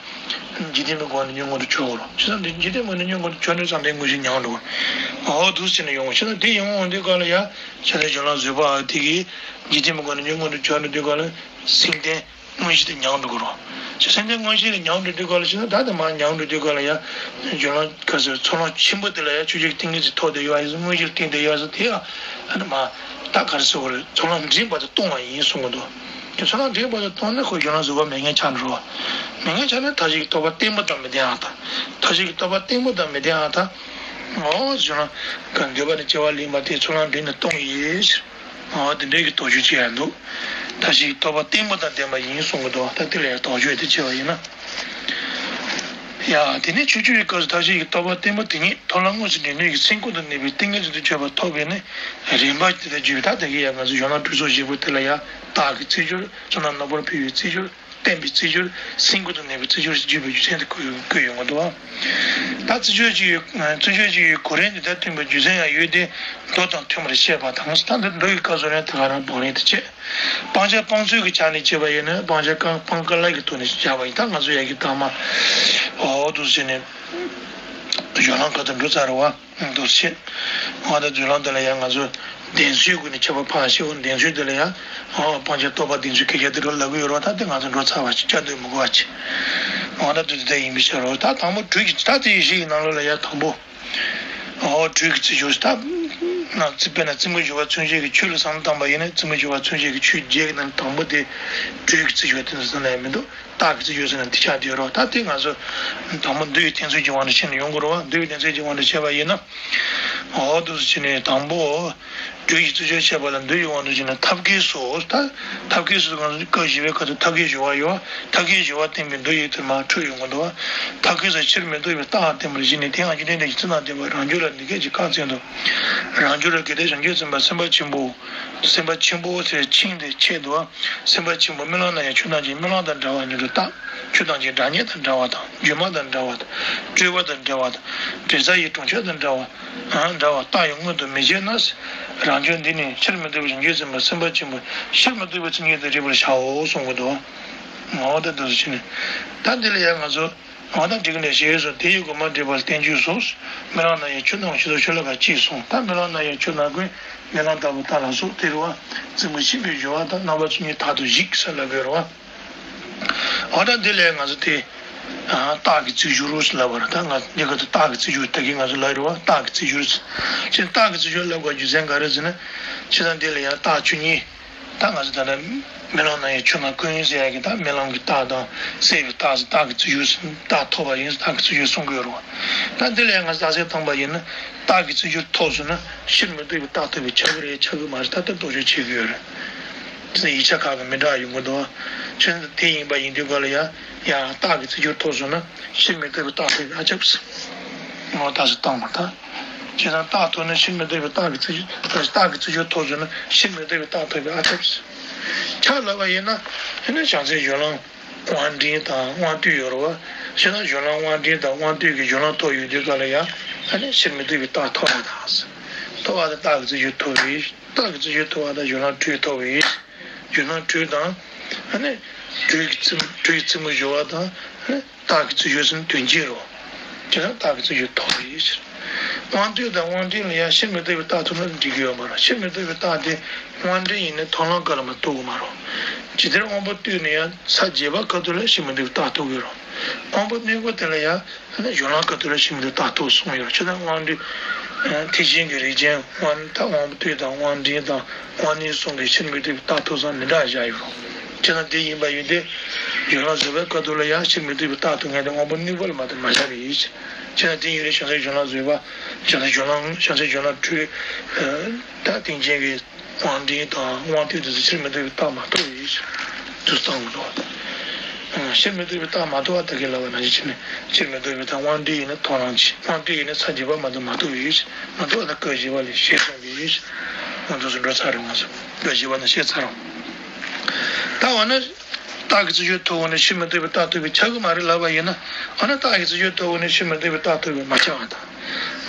འཇིག་རྟེན་པའི་གོ་འཕང་དུ་ནུས་རྒྱུ་མངོན་དུ་གྱུར་དགོས་རེད། བྱས་ཙང་འདི་འཇིག་རྟེན་པའི་ནུས་རྒྱུ་མངོན་དུ་གྱུར་ནས་བསམ་གཏན་དངོས་གཞི་མྱང་འགྲོ་དགོས་རེད། འོ་དུ་ཟེར་ནས་ཡོང་དགོས། བྱས་ཙང་དེ་ཡོང་འོང་དུས་གང་ལ་ཡ། བྱས་ཙང་སྦྱོར་ལམ་བཟོད་པ་བ་དེ་གིས། འཇིག་རྟེན་པའི་གོ་འཕང་དུ་ནུས་རྒྱུ་མངོན་དུ་གྱུར་ནས་དུས་གང་ལ། བསམ་གཏན། དངོས་གཞི་དེ་མྱང་འགྲོ་གི་རེད། བྱས་ཙང་དེ་དངོས་གཞི་དེ་མྱང་འགྲོ་དུས་གང་ལ་བྱས་ན། ད་དེ་མར་མྱང་འགྲོ་དུས་གང་ལ་ཡང་། སྦྱོར་ལམ་ག་ཟེར། ཚོགས་ལམ་ཆེན་པོ་དེ་ལ་ཡང་ཆོས་ཅན་གྱི་ཏིང་ངེ་འཛིན་ཐོབ་བསྡད་ཡོད་ཡིན་ཟེར། དངོས་གཞིར་བརྟེན་བསྡད་ཡོད་ཡིན་ཟེར། དེ་ཡང་ཨ་ནི་མ། ད་ག་རེ་ཟེར་དགོས་རེད། ཚོགས་ལམ་འབྲིང་བར་དུ་གཏོང་བ་ཡིན་གསུང་གི་འདུག་དེ་ཚོགས་ལམ་འབྲིང་བར་དུ་གཏོང་ན་ཁོ་སྦྱོར་ལམ་བཟོད་པ་མེད་མཁན་ཆགས་འགྲོ་བ། མེད་མཁན་ཆགས་ན་མཐའ་བཞི་གི་རྟོགས་པ་བརྟན་པོ་དང་མི་ལྡན་ཡང་དག་མཐའ་བཞི་གི་རྟོགས་པ་བརྟན་པོ་དང་མི་ལྡན་ཡང་དག་འོ་བྱུང་ན་གང་འདོད་པ་ནི་སྐྱེ་བ་ལེན་པ་དེ་ཚུར་ལམ་འདི་ནི་སྟོང་ཡིན་ཟེར། འོ་དེ་འདྲའི་གི་དོགས་གཅོད་བྱེད་ཡ་འདུག་མཐའ་བཞི་གི་རྟོག་པ་བརྟན་པོ་དང་ལྡན་པ་ཡིན་གསུང་གི་འདུག་ད་དེ་ལ་ཡང་དོགས་གཅོད་དེ་བྱས་པ་ཡིན་ན། ཡ། དེ་ནས་ཆོས་སྤྱོད་ཀྱི་སྐབས་སུ་མཐའ་བཞི་གི་རྟོག་པ་བརྟན་པོ་དེ་ཉིད་མཐོང་ལམ་དངོས་སུ་འདྲེན་ནུས་ཀྱི་སེམས་ཁོང་དུ་གནས་པའི་ཏིང་ངེ་འཛིན་དུ་གྱུར་པ་ཐོབ་པས་ནི་རིམ་པ་དེ་ལྟར་བརྗོད་པའི་ཐབས་དེ་གིས་ཡང་ང་ཚོ་ཞོགས་ལམ་དྲུག་སོགས་བཞི་པོ་དེ་ལ་ཡང་རྟགས་ཀྱི་རྩིས་སྦྱོར། བསོད་ནམས་རྣམ་པར་འཕེལ་བའི་རྩིས་སྦྱོར། བརྟན་པའི་རྩིས་སྦྱོར། སེམས་ཁོང་དུ་གནས་པའི་རྩིས་སྦྱོར་ཞེས་བརྗོད་པའི་རྒྱུ་མཚན་དེ་བཀོད་ཡོང་གི་འདུག་བ། ད་རྩིས་སྦྱོར་གཅིག་ཡོད། རྩིས་སྦྱོར་གཅིག་ཡོད། གོ་རིམ་དེ་ལྟར་སྟོན་པའི་རྒྱུ་མཚན་ཡང་ཡོད་དེ། མདོ་དང་མཐུན་པར་བཤད་པ་དང་། ད་འདི་མདོ་ཡི་སྐབས་སུ་ནི་ད་ག་རང་བག་ལེན་དུ་བྱེད། སྤང་བྱ་སྤང་ཚུལ་གྱི་ཆ་ནས་བྱས་པ་ཡིན་ན་སྤང་བྱ་སྤང་སྤང་བཀའ་སློབ་ཀྱི་ཐོག་ནས་བཞག་པ་ཡིན། ད་ང་ཚོ་ཡ་གི་ཐ་མ་འོ་འདུག་བྱས་ནས་ཞོགས་ལམ་ཁ་ཐུག་འགྲོ་ཚར་བ་འདུག་བྱས། འོ་ད་ཞོགས་ལམ་དེ་ལ་ཡང་ང་ཚོ་བདེན་ཚུལ་སྒོ་ནས་ཁྱད་པར་ཕར་ཕྱེ་འོ་བདེན་ཚུལ་དེ་ལ་ཡང་འོ་སྤང་བྱ་རྟོགས་པ་བདེན་ཚུལ་སྐད་ཆ་དེ་འདྲ་ལབ་ཀྱི་ཡོད་རེད་བ། ད་དེ་ང་ཚོ་འགྲོ་ཚར་བ་ཅིག་བསྐྱར་ཟློས་མི་དགོས་པ་ཅིག་འོ་ད་དེ་དེ་ཡིན་པའི་ཕྱིར་རོ། ད་དང་པོ་དྲུག་གི་ད་དེ་ཡི་གཞི་ཡི་ནང་ལོགས་ལ་ཡང་དང་པོ། འོ་དྲུག་གི་རྩིས་སྦྱོར་ད། ན་རྩི་དཔེར་ན་རྩི་མོ་སྦྱོར་བ་མཚོན་བྱེད་ཀྱི་ཆོས་ལ་བསམ་བློ་བཏང་པ་ཡིན་ན་རྩི་མོ་སྦྱོར་བ་མཚོན་བྱེད་ཀྱི་ཆོས་བརྒྱད་ཀྱི་ནང་དང་པོ་དེ་དྲུག་གི་རྩིས་སྦྱོར་དེ་ཚོ་ཟེར་ན་ཡང་མི་འདུག་རྟགས་ཀྱི་རྩིས་སྦྱོར་ཟེར་ན་དེ་ཆགས་བསྡད་ཡོད་རེད་བ། ད་དེ་ང་ཚོ་དང་པོ་འདུལ་བའི་བསྟན་བཅོས་ཀྱི་དབང་དུ་བྱས་ནས་ཡོང་དགོས་རེད་བ། འདུལ་བའི་བསྟན་བཅོས་ཀྱི་དབང་དུ་བྱས་པ་ཡིན་ན། འོ་འདུག་སེ་བྱས་ནས་དང་པོ། དྲུག་གི་རྩིས་སྦྱོར་བཤད་པ་ལ་འདུལ་བའི་དབང་དུ་བྱས་ནས་ཐབས་མཁས་སོ། ད་ཐབས་མཁས་སོ་ང་ཚོ་སྐབས་བཞི་པའི་ཁ་ཐུག་ཐབས་མཁས་སྦྱོར་བ་ཡོད་བ། ཐབས་མཁས་སྦྱོར་བ་བསྟན་པའི་མདོ་ཡི་དེ་མར་འཕྲོས་ཡོང་གི་འདུག་བ། ཐབས་མཁས་སུ་ཕྱིར་མི་ལྡོག་པའི་རྟགས་བསྟན་པར་བཞེད་ནས་དེའང་རྒྱུ་མཚན་ལྡན་པ་རང་རྒྱུད་ལ་འདི་སྐད་ཅེས་བཀའ་སྩལ་ཏོ། རང་རྒྱུད་ལ་གལ་ཏེ་བྱང་ཆུབ་སེམས་དཔའ་སེམས་དཔའ་ཆེན་པོ། སེམས་དཔའ་ཆེན་པོ་ཟེར་ཆིངས་དེ་ཆད་འདུག་བ། སེམས་དཔའ་ཆེན་པོ་རྨི་ལམ་ན་ཡང་ཆོས་ཐམས་ཅད་རྨི་ལམ་དང་འདྲ་བ་ཉིད་དུ་བལྟ། ཆོས་ཐམས་ཅད་སྒྲ་སྙན་དང་འདྲ་བ་དང་སྒྱུ་མ་དང་འདྲ་བ་དང་། སྤྲོས་པ་དང་འདྲ་བ་དང་། དྲི་ཟ་ཡི་གྲོང་ཁྱེར་དང་འདྲ་བ། ཨ་འདྲ་བ་རྟགས་ཡང་མངོན་དུ་མི་བྱེད་ན། རང་རྒྱུད་འདི་ནི་ཕྱིར་མི་ལྡོག་པའི་བྱང་ཆུབ་སེམས་དཔའ་སེམས་དཔའ་ཆེན་པོ་ཕྱིར་མི་ལྡོག་པའི་མཚན་ཉིད་དུ་རིག་པར་བྱའོ་གསུང་གི་འདུག་ངོ་བོ་དང་དུ་ཕྱིན་ནས། ད་འདི་ལ་ཡང་ང་ཚོ་ངོ་བོ་དང་འགྲིག་ནས་ཞེས་སོ། དེ་ཡི་དགོངས་པ་འགྲེལ་པར་བསྟན་བཅོས་སོ། རྨི་ལམ་ན་ཡང་ཆོས་སྣང་ཞེས་སོགས་ཆོས་ལ་ཁ་ཅིག་གསུངས། ད་རྨི་ལམ་ན་ཡང་ཆོས་སྣང་ཀུན་རྨི་ལམ་ལྟ་བུ་ལྟ་ལ་སོགས་དེ་རུ་བ། རྩེ་མོ་ཕྱིན་པའི་སྦྱོར་བ་དང་རྣམ་པ་ཚོ་གཉིས་དག་ཏུ་གཞིག་ཟེར་ལབ་ཡོད་རེད་བ། འོ་ད་འདི་ལས་ང་ཚོ་དེ། རྟགས་ཀྱི་རྩིས་སྦྱོར་ཟེར་ལབ་པ་རེད། ད་ང་འདི་ག་ཚོད་རྟགས་ཀྱི་རྩིས་སྦྱོར་ད་གིན་ང་ཚོ་ལབ་རེད་བ། རྟགས་ཀྱི་རྩིས་སྦྱོར་ཟེར། ཅི་རྟགས་ཀྱི་རྩིས་སྦྱོར་ལབ་དགོས་རྒྱུ་མཚན་ག་རེ་ཟེར་ན། ཅི་ད་འདི་ལ་ཡང་རྟགས་བཅུ་གཉིས། ད་ང་ཚོ་ད་ལྟ་རྨི་ལམ་ན་ཡང་ཆོས་སྣང་ཀུན་ཟེར་ཡ་གི་ད་རྨི་ལམ་གྱི་རྟགས་དང་སད་པའི་རྟགས་ཟེར་རྟགས་ཀྱི་རྩིས་སྦྱོར་ཟེར་རྟགས་ཐོབ་པ་ཡིན་ཟེར་རྟགས་ཀྱི་རྩིས་སྦྱོར་གསུང་གི་ཡོད་རེད་བ། ད་འདི་ལ་ཡང་ང་ཚོ་རྟགས་གསལ་བཏང་པ་ཡིན་ན་རྟགས་ཀྱི་རྩིས་སྦྱོར་ཐོབ་སོང་ན་ཕྱིར་མི་ལྡོག་པའི་རྟགས་ཐོབ་པའི་ཆགས་ཀྱི་རེད་ཆགས་ཀྱི་མ་རེད་ད་ལྟ་དོགས་གཅོད་བྱེད་ཀྱི་ཡོད་རེད། དེ་ཡིག་ཆ་ཁག་གི་མི་འདྲ་ཡོང་གི་འདུག་བ། ཆོས་དེ་ཡིན་པ་ཡིན་དུས་ག་ལ་ཡང་ཡང་རྟགས་ཀྱི་རྩིས་སྦྱོར་ཐོབ་སོང་ན་ཕྱིར་མི་ལྡོག་པའི་རྟགས་ཐོབ་པའི་ཨ་ཅག་ཟེར། ངོ་རྟགས་སུ་བཏང་བ་དང་། བྱས་ཙང་རྟགས་ཐོབ་ན་ཕྱིར་མི་ལྡོག་པའི་རྟགས་ཀྱི་རྩིས་རྟགས་ཀྱི་རྩིས་སྦྱོར་ཐོབ་སོང་ན་ཕྱིར་མི་ལྡོག་པའི་རྟགས་ཐོབ་པའི་ཨ་ཐབས་སུ། ཆ་ལབ་པ་ཡིན་ན་ཨ་ནི་བྱང་སེམས་སྦྱོར་ལམ་དབང་འབྲིང་དང་དབང་རྟུལ་ཡོད་རེད་བ། བྱས་ཙང་སྦྱོར་ལམ་དབང་འབྲིང་དང་དབང་རྟུལ་གྱི་སྦྱོར་ལམ་ཐོབ་ཡོང་དུས་ག་ལ་ཡང་ཨ་ནི་ཕྱིར་མི་ལྡོག་པའི་རྟགས་ཐོབ་པ་དང་། ཐོབ་པ་དང་རྟགས་ཀྱི་རྩིས་སྦྱོར་ཐོབ་པའི་རྟགས་ཀྱི་རྩིས་སྦྱོར་ཐོབ་པ་དང་སྦྱོར་ལམ་དྲུག་ཐོབ་པའི། སྦྱོར་ལམ་དྲུག་དང་། ཨ་ནི། དྲུག་གི་རྩིས་དྲུག་གི་རྩེ་མོ་སྦྱོར་བ་དང་། ཨ་ནི། རྟགས་ཀྱི་རྩིས་སྦྱོར་ཟེར་ན་དོན་གཅིག་རོ། དེ་ལ་རྟགས་ཀྱི་རྩིས་སྦྱོར་ཐོབ་པའི་ཕྱིར། དབང་རྟུལ་དང་དབང་འབྲིང་ལ་ཡང་ཕྱིར་མི་ལྡོག་པའི་རྟགས་ཐོབ་ན་འགྲིག་གི་ཡོད་མ་རེད། ཕྱིར་མི་ལྡོག་པའི་རྟགས་དེ་དབང་འབྲིང་ཡིན་ན་མཐོང་ལམ་སྐབས་ལ་མ་ཐོབ་གི་མ་རེད། ཇི་ལྟར་དབང་པོ་རྟུལ་ནས་ཡང་ས་བརྒྱད་པ་ཁ་ཐུག་ལ་ཕྱིར་མི་ལྡོག་པའི་རྟགས་ཐོབ་གི་རེད། དབང་པོ་གནས་སྐབས་དེ་ལ་ཡང་སྦྱོར་ལམ་ཁ་ཐུག་ལ་ཕྱིར་མི་ལྡོག་པའི་རྟགས་ཐོབ་གསུངས་ཡོད་རེད། ཆོས་དང་དབང་འབྲིང་། ཐེག་ཆེན་གྱི་རིགས་ཅན་དབང་ད་དབང་པོ་རྟུལ་དང་དབང་འབྲིང་དང་། དབང་རྣོན་གསུམ་གྱི་ཕྱིར་མི་ལྡོག་པའི་རྟགས་ཐོབ་ས་མི་འདྲ་བཞག་ཡོད་རུང་། ཅི་ན་དེ་ཡིན་པ་ཡིན་ཏེ། སྦྱོར་ལམ་བཟོད་པའི་སྐབས་དུ་ལ་ཡང་ཕྱིར་མི་ལྡོག་པའི་རྟགས་ཐོབ་མཁན་དེ་དབང་པོ་གནས་སྐབས་ལ་མ་གཏོགས་མ་བཞག་པའི་ཡིད། ཅི་ན་དེ་ཡིན་རུང་བྱང་སེམས་སྦྱོར་ལམ་བཟོད་པ། བྱང་སེམས་སྦྱོར་ལམ་བྱང་སེམས་སྦྱོར་ལམ་དྲུག་ད་ཐེག་ཆེན་གྱི་དབང་འབྲིང་དང་དབང་རྟུལ་དེ་ཚོ་ཕྱིར་མི་ལྡོག་པའི་རྟགས་མ་ཐོབ་པའི་ཡིད། དུ་བཏང་དགོས། ཕྱིར་མི་ལྡོག་པའི་རྟགས་མ་ཐོབ་པ་ད་གིན་ལབ་པ་ནང་བཞིན་བྱས་ནས་ཕྱིར་མི་ལྡོག་པའི་རྟགས་དབང་འབྲིང་ཡིན་ན་མཐོང་ལམ་གྱི་དབང་རྟུལ་ཡིན་ན་ས་བརྒྱད་པ་མ་གཏོགས་མ་ཐོབ་པའི་ཡིད། མ་ཐོབ་པ་ད་སྐབས་བཞི་པ་ལས་ཤེས་སོང་གི་ཡིད། ང་ཚོ་སུ་འགྲོ་ཚར་རེད་ང་ཚོ་སྐབས་བཞི་པ་ནས་ཤེས་ཚར་རོ། ད་འོ་ན། རྟགས་ཀྱི་རྩིས་སྦྱོར་ཐོབ་འོང་ནས་ཕྱིར་མི་ལྡོག་པའི་རྟགས་ཐོབ་པའི་ཆགས་ཀྱི་མ་རེད་ལབ་པ་ཡིན་ན། འོ་ན་རྟགས་ཀྱི་རྩིས་སྦྱོར་ཐོབ་འོང་ནས་ཕྱིར་མི་ལྡོག་པའི་རྟགས་ཐོབ་པའི་མ་ཆགས་པ་དང་།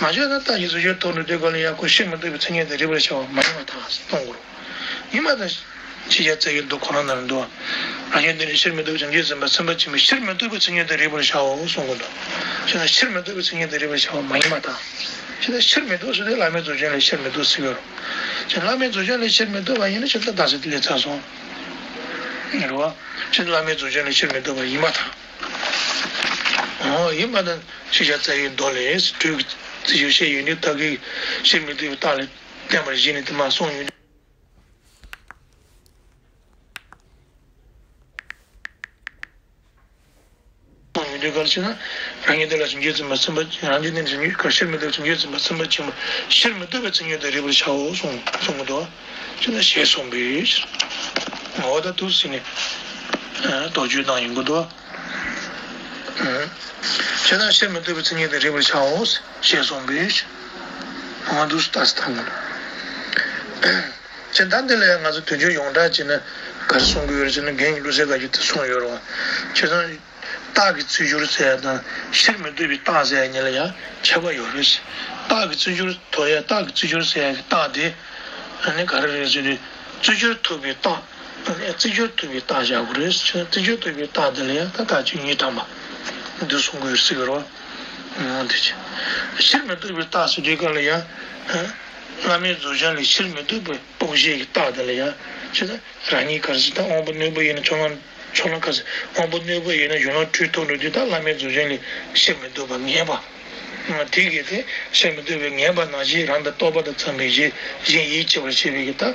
མ་ཆགས་ན་རྟགས་ཀྱི་རྩིས་སྦྱོར་ཐོབ་འགྲོ་དུས་ག་ལ་ཡང་ཁོ་ཕྱིར་མི་ལྡོག་པའི་མཚན་ཉིད་དེ་རིག་པར་བྱ་བ་མ་ཡིན་པར་ཐལ་གཏོང་དགོས་རེད། ཡིན་པ་དང་། ཕྱི་རྒྱལ་རྩ་བའི་མདོ་ཁོ་རང་ནང་འདུག་རང་རྒྱུད་འདི་ནི་ཕྱིར་མི་ལྡོག་པའི་བྱང་ཆུབ་སེམས་དཔའ་སེམས་དཔའ་ཆེན་པོའི་ཕྱིར་མི་ལྡོག་པའི་མཚན་ཉིད་དེ་རིག་པར་བྱའོ་གསུང་གི་འདུག་ཕྱིར་ན་ཕྱིར་མི་ལྡོག་པའི་མཚན་ཉིད་དེ་རིག་པར་བྱ་བ་མ་ཡིན་པར་ཐལ། ཕྱིར་ན་ཕྱིར་མི་ལྡོག་ཟེར་དུས་བླ་མེད་རྫོགས་བྱང་ལས་ཕྱིར་མི་ལྡོག་ཟེར་གི་རེད། ཕྱིར་བླ་མེད་རྫོགས་བྱང་ལས་ཕྱིར་མི་ལྡོག་པ་ཡིན་ན་ཕྱིར་ད་ད་ཟེར་དེ་ལས་ཚར་སོང་། རེད་བ། ཕྱིར་བླ་མེད་རྫོགས་བྱང་ལས་ཕྱིར་མི་ལྡོག་པ་ཡིན་པར་ཐལ། འོ་ཡིན་པ་ན་ཕྱི་རྒྱལ་རྩ་བའི་མདོ་ལས་དྲུག་གི་རྩིས་སྦྱོར་བཤད་ཡོད་ནི་ད་གིན་ཕྱིར་མི་ལྡོག་པའི་རྟགས་ལས་བསྟན་པར་བཞེད་ནས་དེ་མ་གསུངས་ཡོད། ཡོང་དུས་ག་ ཅེ་ན། རང་ཉིད་དེ་ལ་བྱང་ཆུབ་སེམས་དཔའ་སེམས་དཔའ་རང་ཉིད་དེ་ནི་བྱང་ཆུབ་ཀྱི་ཕྱིར་མི་ལྡོག་བྱང་ཆུབ་སེམས་དཔའ་སེམས་དཔའ་ཆེན་པོ་ཕྱིར་མི་ལྡོག་པའི་མཚན་ཉིད་དུ་རིག་པར་བྱའོ་གསུངས་གསུང་གི་འདུག་ཅེ་ན་ཞེས་གསུངས་པས། འོ་ད་དུ་ཟིན་ནས་དོགས་གཅོད་བཏང་ཡོང་གི་འདུག་ཅེ་ན་ཕྱིར་མི་ལྡོག་པའི་མཚན་ཉིད་དུ་རིག་པར་བྱའོ་ཞེས་གསུངས་པས། འོ་འདུག་ལྟ་སྟངས་གི་ཅེ་ད་འདི་ལ་ཡང་ང་ཚོ་དོན་གཅོད་ཡོངས་གྲགས་ཅེ་ན་ག་རེ་གསུང་གི་ཡོད་རེད་ཅེ་ན་རྒན་གྱི་བློ་གསལ་དགའ་རྒྱ་དེ་གསུངས་ཡོད་རེད་བ། ཁྱེད་ཚང་རྟགས་ཀྱི་རྩིས་སྦྱོར་ཟེར་ཡ་དང་ཕྱིར་མི་ལྡོག་པའི་རྟགས་ཟེར་ཡ་གཉིས་ལ་ཡང་ཁྱད་པར་ཡོད་རེད། རྟགས་ཀྱི་རྩིས་སྦྱོར་དོ་ཡ་རྟགས་ཀྱི་རྩིས་སྦྱོར་ཟེར་ཡ་གི་རྟགས་དེ་ཨ་ནི་ག་རེ་རེད་ཟེར་དུས་རྩིས་སྦྱོར་ཐུབ་པའི་རྟགས། ཨ་ནི་རྩིས་སྦྱོར་ཐུབ་པའི་རྟགས་བཞག་དགོས་རེད། རྩིས་སྦྱོར་ཐུབ་པའི་རྟགས་དེ་ལ་ཡང་ད་རྟགས་ཆོས་ཉིད་དམ་པ་འདི་གསུང་དགོས་ཟེར་གི་རེད་བ། འོ་དེ་ཕྱིར་མི་ལྡོག་པའི་རྟགས་ཟེར་དུས་སྐབས་ལ་ཡང་བླ་མེད་རྫོགས་བྱང་ལས་ཕྱིར་མི་ལྡོག་པའི་རྟོགས་བྱེད་ཀྱི་རྟགས་དེ་ལ་ཡང་ཅེ་ན་རང་ཉིད་ག་རེ་ཟེར་ད་དབང་པོ་རྣོན་པོ་ཡིན་ན་ཕྱོགས་ལྷུང་། ཕྱོགས་ལྷུང་ག་ཟེར། དབང་པོ་རྣོན་པོ་ཡིན་ན་གཞུང་ལམ་དྲུག་ཐོབ་འགྲོ་དུས་ད་བླ་མེད་རྫོགས་བྱང་ལས་ཕྱིར་མི་ལྡོག་པ་ངེས་པ། དེ་གིས་དེ་ཕྱིར་མི་ལྡོག་པའི་ངེས་པ་ནང་བཞིན་རང་དང་རྟོག་པ་དང་འཚམས་པའི་གཞི་གཞན་ཡིད་ཆེས་པར་བྱེད་པའི་གི་ད་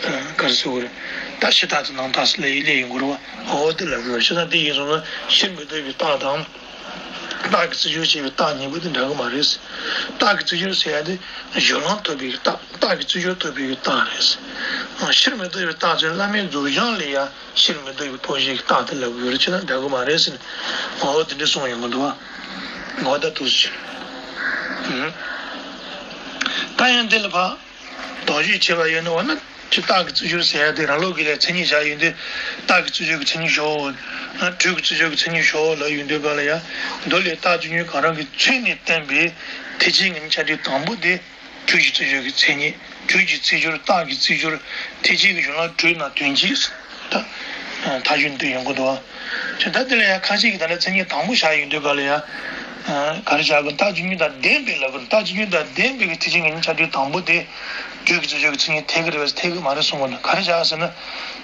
ག་རེ་ཟེར་དགོས་རེད། ད་ཕྱི་རྟགས་དང་ནང་རྟགས་སུ་སླེབས་ཡིན་དགོས་རེད་བ། འོ་དེ་ལ་དགོས་ཕྱི་རྟགས་དེ་ཡིན་སོང་ན་ཕྱིར་མི་ལྡོག་པའི་རྟགས་དང་། རྟགས་ཀྱི་རྩིས་སྦྱོར་བྱེད་པའི་རྟགས་གཉིས་པོ་དེ་འདྲ་གི་མ་རེད། རྟགས་ཀྱི་རྩིས་སྦྱོར་ཟེར་ཡ་དེ་གཞུང་ལམ་ཐོབ་པའི་རྟགས། རྟགས་ཀྱི་རྩིས་སྦྱོར་ཐོབ་པའི་རྟགས་རེད། ཕྱིར་མི་ལྡོག་པའི་རྟགས་ཚོས་བླ་མེད་རྫོགས་བྱང་ལས་ཡང་ཕྱིར་མི་ལྡོག་པའི་རྟོགས་བྱེད་ཀྱི་རྟགས་དེ་ལབ་ཀྱི་ཡོད་རེད། ཕྱི་ལ་འདྲ་གི་མ་རེད་ཟེར་ནས་འོ་དེ་འདྲ་གསུངས་ཡོང་གི་འདུག་བ། འོ་ད་འདུག་ཟེར། ད་ཡང་འདི་ལ་ཕར། དོགས་གཅོད་བྱས་པ་ཡིན་ན་འོ་ན་ཅི་རྟགས་ཀྱི་རྩིས་སྦྱོར་ཟེར་ཡ་དེ་རང་ལུགས་ཀྱི་ལས་མཚན་ཉིད་བཞག་ཡོད་དུས་རྟགས་ཀྱི་རྩིས་སྦྱོར་གྱི་མཚན་ཉིད་ཞོག་དྲུག་གི་རྩིས་སྦྱོར་གྱི་མཚན་ཉིད་ཞོག་ལབ་ཡོང་དུས་ག་ལ་ཡ། མདོ་ལས་རྟགས་ཆོས་ཉིད་གང་རུང་གི་ཚུལ་ནས་བསྟན་པའི་ཐེག་ཆེན་གྱི་ཆ་འདྲི་དང་པོ་དེ་དྲུག་གི་རྩིས་སྦྱོར་གྱི་མཚན་ཉིད། དྲུག་གི་རྩིས་སྦྱོར་རྟགས་ཀྱི་རྩིས་སྦྱོར་ཐེག་ཆེན་གྱི་གཞུང་ལམ་དྲུག་ནང་དོན་གཅིག་ད། མཐའ་གཞུག་འདི་ཡོང་གི་འདུག་བ། ད་དེ་ལ་ཡང་ཁ་ཤས་ཀྱིས་ད་ལྟ་མཚན་ཉིད་དང་པོ་བཞག་ཡོང་དུས་ག་ལ་ཡང་། ག་རེ་བཞག་གི་རྟགས་ཆོས་ཉིད་དང་ལྡན་པའི་ལབ་གི་རྟགས་ཆོས་ཉིད་དང་ལྡན་པའི་གི་ཐེག་ཆེན་གྱི་ཆ་འདྲི་དང་པོ་དེ། དྲུག་གི་རྩིས་སྦྱོར་གྱི་མཚན་ཉིད་འཐད་ཀྱི་རེད་པས་འཐད་ཀྱི་མ་རེད་གསུང་གི་འདུག་ག་རེ་བཞག་ཟེར་ན།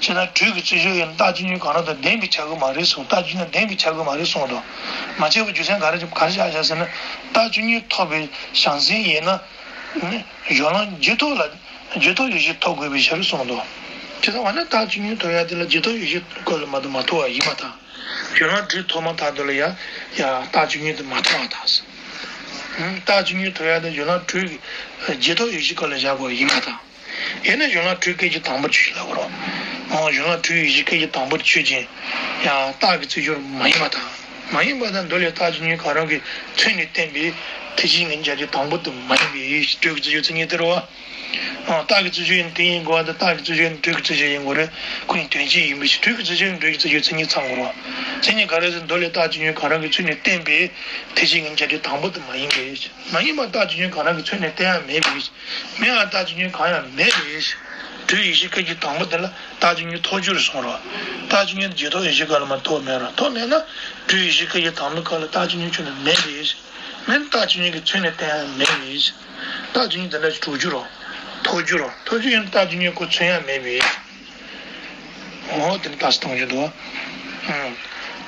ཅེ་ན་དྲུག་གི་རྩིས་སྦྱོར་ཡིན་རྟགས་ཆོས་ཉིད་གང་རུང་དང་ལྡན་པའི་ཆགས་ཀྱི་མ་རེད་གསུང་། རྟགས་ཆོས་ཉིད་ལྡན་པའི་ཆགས་ཀྱི་མ་རེད་གསུང་གི་འདུག་མ་ཆགས་པའི་རྒྱུ་མཚན་ག་རེ་ག་རེ་བཞག་བཞག་ཟེར་ན། རྟགས་ཆོས་ཉིད་ཐོབ་པའི་བྱང་སེམས་ཡིན་ན། གཞུང་ལམ་རྗེས་ཐོབ་ལ་རྗེས་ཐོབ་ཡེ་ཤེས་ཐོབ་དགོས་པའི་ཕྱིར་གསུངས་འདུག་ཇི་ལྟར་འོ་ན་རྟགས་ཆོས་ཉིད་ཐོབ་ཡ་དེ་ལ་རྗེས་ཐོབ་ཡེ་ཤེས་སྐོར་ལ་མ་གཏོགས་མ་ཐོབ་པ་ཡིན་པར་ཐལ། གཞུང་ལམ་དྲུག་ཐོབ་མ་ཐག་ཏུ་ལ་ཡ་ཡ་རྟགས་ཆོས་ཉིད་དུ་མ་ཐོབ་པར་ཐལ། རྟགས་ཆོས་ཉིད་ཐོབ་ཡ་དེ་གཞུང་ལམ་དྲུག་གི་རྗེས་ཐོབ་ཡེ་ཤེས་སྐོར་ལ་བཞག་དགོས་པ་ཡིན་པར་ཐལ། ཡིན་ན་གཞུང་ལམ་དྲུག་སྐད་ཅིག་དང་པོ་ཆོས་ལ་གོ་རོ། འོ་གཞུང་ལམ་དྲུག་ཡེ་ཤེས་སྐད་ཅིག་དང་པོ་ཆོས་ཅན། ཡང་རྟགས་ཀྱི་རྩིས་སྦྱོར་མ་ཡིན་པར་ཐལ། མ་ཡིན་པར་ཐལ། མདོ་ལས་རྟགས་ཆོས་ཉིད་གང་རུང་གི་ཚུལ་ནས་བསྟན་པའི་ཐེག་ཆེན་གྱི་ཆ་འདྲི་དང་པོ་དེ་མ་ཡིན་པའི་དྲུག་གི་རྩིས་སྦྱོར་མཚན་ཉིད་དེ་རེད་བ། རྟགས་ཀྱི་རྩིས་སྦྱོར་ཡིན་དེ་ཡིན་དགོས་པ་དང་རྟགས་ཀྱི་རྩིས་སྦྱོར་ཡིན་དྲུག་གི་རྩིས་སྦྱོར་ཡིན་དགོས་རེད། ཁོ་གཉིས་དོན་གཅིག་ཡིན་པའི་ཕྱིར་དྲུག་གི་རྩིས་སྦྱོར་ཡིན་དྲུག་གི་རྩིས་སྦྱོར་མཚན་ཉིད་ཚང་དགོས་རེད་བ། མཚན་ཉིད་ག་རེ་ཟེར་མདོ་ལས་རྟགས་ཆོས་ཉིད་གང་རུང་གི་ཚུལ་ནས་བསྟན་པའི་ཐེག་ཆེན་གྱི་ཆ་འདྲི་དང་པོ་དེ་མ་ཡིན་པའི་ཕྱིར། མ་ཡིན་པ་རྟགས་ཆོས་ཉིད་གང་རུང་གི་ཚུལ་ནས་བསྟན་ཡ་མེད་པའི་ཕྱིར། མེད་པ་རྟགས་ཆོས་ཉིད་གང་ཡང་མེད་པའི་ཕྱིར། དྲུག་ཡེ་ཤེས་སྐད་ཅིག་དང་པོ་དེ་ལ་རྟགས་ཆོས་ཉིད་ཐོབ་རྒྱུར་གསུངས་རོ། རྟགས་ཆོས་ཉིད་རྗེས་ཐོབ་ཡེ་ཤེས་སྐབས་ལ་མ་ཐོབ་མེད་རོ། ཐོབ་མེད་ན་དྲུག་ཡེ་ཤེས་སྐད་ཅིག་དང་པོའི་སྐབས་ལ་རྟགས་ཆོས་ཉིད་ཁྱོན་ནས་མེད་པའི་ཕྱིར། མེད་ན་རྟགས་ཆོས་ཉིད་ཀྱི་ཚུལ་ནས་བསྟན་ཡ་མེད་པའི་ཕྱིར། རྟགས་ཆོས་ཉིད་དེ་འདྲ་ཞིག་གྲུབ་རྒྱུ་རོ། ཐོབ་རྒྱུ་རོ། ཐོབ་རྒྱུ་ཡིན་ན་རྟགས་ཆོས་ཉིད་ཁོ་མཚོན་ཡ་མེད་པའི་ཕྱིར། འོ་དེ་ནི་རྟགས་སུ་གཏོང་རྒྱུ་འདུག་ཨང་།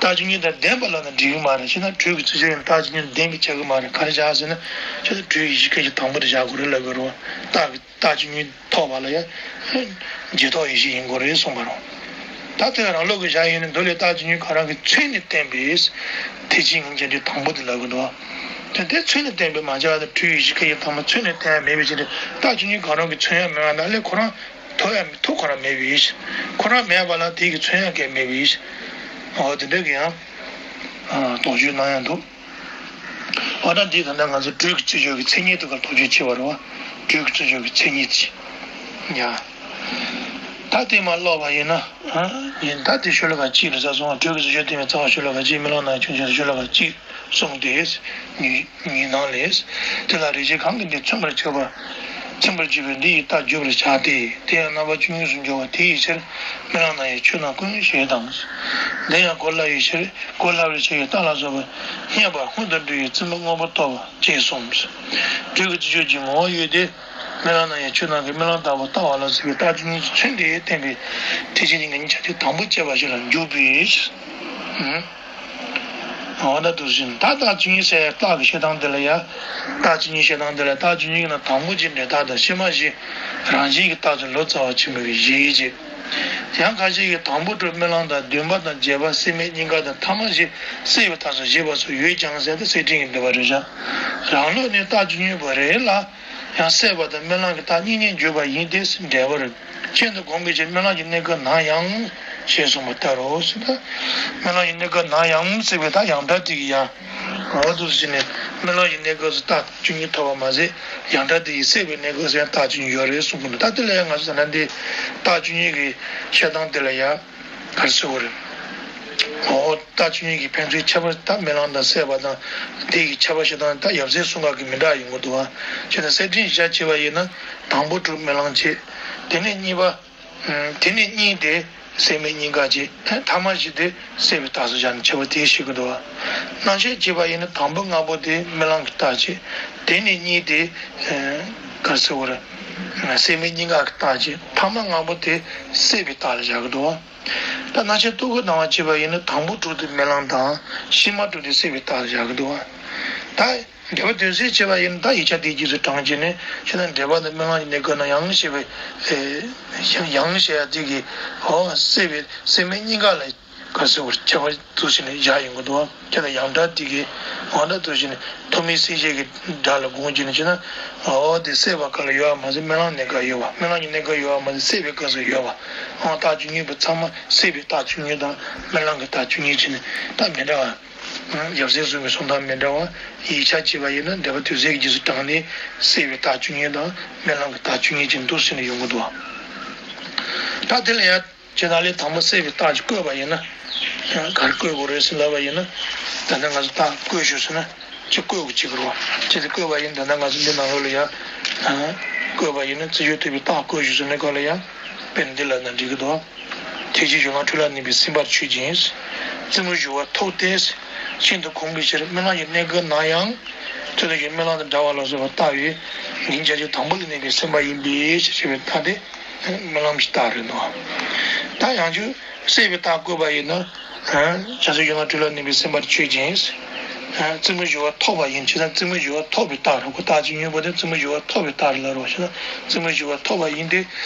རྟགས་ཆོས་ཉིད་དང་ལྡན་པ་ལབ་ན་འགྲིག་གི་མ་རེད། ཅི་ན་དྲུག་གི་རྩིས་སྦྱོར་ཡང་རྟགས་ཆོས་ཉིད་ལྡན་པའི་ཆགས་ཀྱི་མ་རེད། ག་རེ་བྱ་ཟེར་ན། ཅི་ན་དྲུག་ཡེ་ཤེས་སྐད་ཅིག་དང་པོ་དེ་བཞག་དགོས་རེད་ལབ་དགོས་རེད་བ། རྟགས་ཀྱི་རྟགས་ཆོས་ཉིད་ཐོབ་པ་ལ་ཡང་རྗེས་ཐོབ་ཡེ་ཤེས་ཡིན་དགོས་རེད་གསུངས་པ་རེད། ད་དེ་རང་ལུགས་ཀྱི་བྱ་ཡིན་ན་མདོ་ལས་རྟགས་ཆོས་ཉིད་གང་རུང་གི་ཚུལ་ནས་བསྟན་པའི་ཐེག་ཆེན་གྱི་ཆ་འདྲི་དང་པོ་དེ་ལབ་དགོས་འདུག་དེ་འདྲའི་ཚུལ་ནས་བསྟན་པའི་མ་བྱ་བ་དང་དྲུག་ཡེ་ཤེས་སྐད་ཅིག་དང་པོ་ཚུལ་ནས་བསྟན་ཡ་མེད་པའི་ཕྱིར་རྟགས་ཆོས་ཉིད་གང་རུང་གི་མཚོན་ཡ་མེད་པ་ན་ལས་ཁོ་རང་ཐོབ་ཡ་ཐོབ་ཁོ་རང་མེད་པའི་ཕྱིར། ཁོ་རང་མེད་པ་ལ་དེ་གི་མཚོན་ཡ་གང་མེད་པའི་ཕྱིར། འོ་དེ་འདྲ་གི་ཡང་དོགས་གཅོད་གནང་ཡ་འདུག་འོ་ད་འདི་ད་ལྟ་ང་ཚོ་དྲུག་གི་རྩིས་སྦྱོར་གྱི་མཚན་ཉིད་དེ་གར་དོགས་གཅོད་བྱས་པ་རེད་བ། དྲུག་གི་རྩིས་སྦྱོར་གྱི་མཚན་ཉིད་ཅིག་ཡ། ད་དེ་མ་ཀློག་པ་ཡིན་ན། ཡིན་ད་དེ་ཤོ་ལོ་ཀ་གཅིག་རེད་ས་སོང་བ། དྲུག་གི་རྩིས་སྦྱོར་དེ་མའི་རྩ་བ་ཤོ་ལོ་ཀ་གཅིག་རྨི་ལམ་ནང་ཆོས་ཅན་ཤོ་ལོ་ཀ་གཅིག་གསུངས་ཏེ། ཉི་ཉི་སྣང་ལས། དེ་ལ་རེག་བྱའི་ཁམས་ཀྱི་འདི་མཚོན་པར་བྱ་བ། མཚོན་པར་བྱེད་པའི་འདི་ཡི་རྟགས་བརྗོད་པར་བྱ་སྟེ། དེ་ཡང་རྣམ་པ་བཅུ་གཉིས་སུ་འཇོག་པ་དེ་ཡི་ཕྱིར་རྨི་ལམ་ན་ཡང་ཆོས་རྣམས་ཀུན་ཞེས་དང་། འདི་ཡང་གོ་སླ་བའི་ཕྱིར་གོ་སླ་བར་བྱ་བའི་རྟགས་ལ་སོགས་པ་བསྙད་པ་སྔོན་དུ་འགྲོ་བའི་རྩིས་མ་དངོས་པོ་རྟོགས་པ་ཅེས་གསུངས། དྲུག་གི་རྩིས་སྦྱོར་གྱི་ངོ་བོ་ཡོད་དེ། རྨི་ལམ་ན་ཡང་ཆོས་རྣམས་ཀྱི་རྨི་ལམ་ལྟ་བུ་ལྟ་བ་ལ་སོགས་པའི་རྟགས་བཅུ་གཉིས་ཀྱི་ཚུལ་འདི་བསྟན་པའི་ཐེག་ཆེན་གྱི་ཆ་འདྲི་དང་པོ་བྱས་པ་ཞིག་ལ་འཇུག་པའི། འོ་ན་དུ་ཟིན་ད་རྟགས་བཅུ་གཉིས་ཟེར་རྟགས་ཀྱི་བཤད་སྟངས་དེ་ལ་ཡ། རྟགས་བཅུ་གཉིས་བཤད་སྟངས་དེ་ལ་རྟགས་བཅུ་གཉིས་ཀྱི་ནང་དང་པོ་གཅིག་འབྲས་རྟགས་དང་ཕྱི་མ་བཞི། རང་བཞིན་གྱི་རྟགས་ཀྱི་ལོ་ཙཱ་བ་ཆེན་པོ་གི་བཞི་ཡི་རྗེ། ཡང་ཁ་ཅིག་གིས་དང་པོ་དྲུག་རྨི་ལམ་དང་། བདུན་པ་དང་བརྒྱད་པ་སད་མེད་གཉིས་ཀ་དང་། ཐ་མ་བཞི་སད་པའི་རྟགས་སུ་བཞེད་པ་སོགས་ཡོད་ཀྱང་ཟེར་ཏེ། གསེར་ཕྲེང་གིས་འདི་པར་རེད་བཞག་རང་ལུགས་ནི་རྟགས་བཅུ་གཉིས་པོ་རེ་ལ་ཡང་སད་པ་དང་རྨི་ལམ་གྱི་རྟགས་གཉིས་གཉིས་བརྗོད་པ་ཡིན་ཏེ། འགྲེལ་པར། ཤིན་ཏུ་གོང་གི་ཕྱིར། རྨི་ལམ་གྱི་གནས་སྐབས་ནའང་ཞེས་གསུངས་པ་ལྟར་རོ། ཟེར་ན། རྨི་ལམ་གྱི་གནས་སྐབས་ནའང་ཟེར་བའི་རྟགས་ཡང་སྒྲ་དེ་གིས་ཡང་། འོ་འདུག་ཟེར་ནས་རྨི་ལམ་གྱི་གནས་སྐབས་སུ་རྟགས་བཅུ་གཉིས་ཐོབ་པ་མ་ཟད། ཡང་སྒྲ་དེ་ཡིས་སད་པའི་གནས་སྐབས་སུ་ཡང་རྟགས་བཅུ་གཉིས་ཡོད་རེད་གསུང་གི་འདུག་ད་དེ་ལ་ཡང་ང་ཚོ་ད་ལྟ་འདི་རྟགས་བཅུ་གཉིས་ཀྱི་བཤད་སྟངས་དེ་ལ་ཡང་། ག་རེ་ཟེར་དགོས་རེད། འོ་རྟགས་བཅུ་གཉིས་ཀྱི་ཕན་ཚུན་ཁྱད་པར། ད་རྨི་ལམ་དང་སད་པ་དང་དེ་གི་ཁྱད་པར་བཤད་སྟངས་ད་ཡབ་སྲས་གསུམ་ཀ་གི་མི་འདྲ་ཡོང་གི་འདུག་བ། བྱས་ན་གསེར་ཕྲེང་བཞག་བྱས་པ་ཡིན་ན། དང་པོ་དྲུག་རྨི་ལམ་བྱེད། དེ་ནས་གཉིས་པ། དེ་ནས་གཉིས་དེ་སད་མེད་གཉིས་ཀ་བྱེད། ཐ་མ་བཞི་དེ་སད་པའི་རྟགས་སུ་བཞག་ནས་ཁྱད་པར་དེ་ཤེས་ཀྱི་འདུག་བ། རྣམ་བཤད་བྱས་པ་ཡིན་ན། དང་པོ་ལྔ་པོ་དེ་རྨི་ལམ་གྱི་རྟགས་བྱེད། དེ་ནས་གཉིས་དེ། ག་རེ་ཟེར་དགོས་རེད། སད་མེད་གཉིས་ཀ་གི་རྟགས་བྱེད། ཐ་མ་ལྔ་པོ་དེ་སད་པའི་རྟགས་ལ་བཞག་གི་འདུག་བ། ད་རྣམ་བཤད་ཐུགས་ཁུར་བཏང་བ་བྱས་པ་ཡིན་ན། དང་པོ་དྲུག་དེ་རྨི་ལམ་དང་། ཕྱི་མ་དྲུག་དེ་སད་པའི་རྟགས་ལ་བཞག་གི་འདུག་བ། ད་འགྲེལ་པ་དོན་གསལ་བྱས་པ་ཡིན་ན། ད་ཡིག་ཆ་དེའི་རྗེས་སུ་འབྲངས་བྱས་ནས། བྱས་ན་འགྲེལ་པ་དང་རྨི་ལམ་གྱི་གནས་སྐབས་ནའང་ཞེས་པའི། ཡང་ཞེས་ཡ་དེ་གིས། འོ་སད་པའི་སད་མེད་གཉིས་ཀ་ལ། ག་རེ་ཟེར་དགོས་རེད། ཁྱད་པར་འདུག་ཟེར་ནས་བཞག་ཡོང་གི་འདུག་བ། ཁྱེད་ལ་ཡང་སྒྲ་དེ་གིས། འོ་ད་འདུག་ཟེར་ནས་ཐོགས་མེད་སེལ་བྱེད་ཀྱི་སྒྲ་ལ་དགོངས་བྱས་ནས་བྱས་ན། འོ་དེ་སད་པའི་སྐབས་ལ་ཡོད་པ་མ་ཟད། རྨི་ལམ་གནས་སྐབས་ཡོད་པ། རྨི་ལམ་གྱི་གནས་སྐབས་ཡོད་པ་མ་ཟད། སད་པའི་སྐབས་སུ་ཡོད་པ། འོ་རྟགས་བཅུ་གཉིས་པོ་ཚང་མ་སད་པའི་རྟགས་བཅུ་གཉིས་དང་རྨི་ལམ་གྱི་རྟགས་བཅུ་གཉིས་བྱས་ནས་ད་མི་འདྲ་བ། ཡབ་སྲས་གསུམ་གྱི་གསུང་སྟངས་མི་འདྲ་བ། ཡིག་ཆ་བྱས་པ་ཡིན་ན། འགྲེལ་པ་དོན་གསལ་གྱི་རྗེས་སུ་འབྲངས་ནས་སད་པའི་རྟགས་བཅུ་གཉིས་དང་རྨི་ལམ་གྱི་རྟགས་བཅུ་གཉིས་བྱས་ནས་འདུག་ཟེར་ནས་ཡོང་གི་འདུག་བ། ད་དེ་ལ་ཡང་། ཇི་ལྟར་ལས་དང་པོ་སད་པའི་རྟགས་ཀྱིས་བཀོད་པ་ཡིན་ན། ག་རེ་བཀོད་དགོས་རེད་ཟེར་ལབ་པ་ཡིན་ན། ད་ལྟ་ང་ཚོ་རྟགས་བཀོད་ཞུ་ཟེར་ན་ཅིག་བཀོད་དགོས་ཀྱི་རེད་བ། ཅི་སྟེ་བཀོད་པ་ཡིན། ད་ལྟ་ང་ཚོ་འདི་ནང་ལོགས་ལ་ཡང་། བཀོད་པ་ཡིན་ན། རྩིས་སྤྱོད་ཐུབ་པའི་རྟགས་བཀོད་ཞུ་ཟེར་ན་ག་ལ་ཡང་། དཔེར་ན་འདི་ལབ་ན་འགྲིག་གི་འདུག་ཐེག་ཆེན་གཞུང་ལམ་འཁྲུལ་སླད་གནས་པའི་སེམས་པ་ཆོས་ཅན། རྩེ་མོ་སྦྱོར་བ་ཐོབ་སྟེ། ཤིན་ཏུ་གོང་གི་ཕྱིར། རྨི་ལམ་གྱི་གནས་སྐབས་ནའང་། ཚུལ་དང་ཞེན་རྨི་ལམ་དང་འདྲ་བ་ལ་སོགས་པ་ལྟ་བས། ངེས་འབྱུང་དང་པོ་ལ་གནས་པའི་སེམས་པ་ཡིན་པའི་ཕྱིར་ཞེས་པའི་རྟགས་དེ། རྨི་ལམ་གྱི་རྟགས་རེད་འདུག་ད་ཡང་ཅིག་སད་པའི་རྟགས་བཀོད་པ་ཡིན་ན། བྱང་ཆུབ་སེམས་དཔའ་འཁྲུལ་སླད་གནས་པའི་སེམས་དཔའ་ཆོས་ཅན། རྩེ་མོ་སྦྱོར་བ་ཐོབ་པ་ཡིན་ཕྱིར་ན། རྩེ་མོ་སྦྱོར་བ་ཐོབ་པའི་རྟགས་རེད། ཁོ་རྟགས་ཀྱི་དངོས་པོ་དེ་རྩེ་མོ་སྦྱོར་བ་ཐོབ་པའི་རྟགས་རེད་ལབ་རོགས་ཞེ་ན། རྩེ་མོ་སྦྱོར་བ་ཐོབ་པ་ཡིན་ཏེ།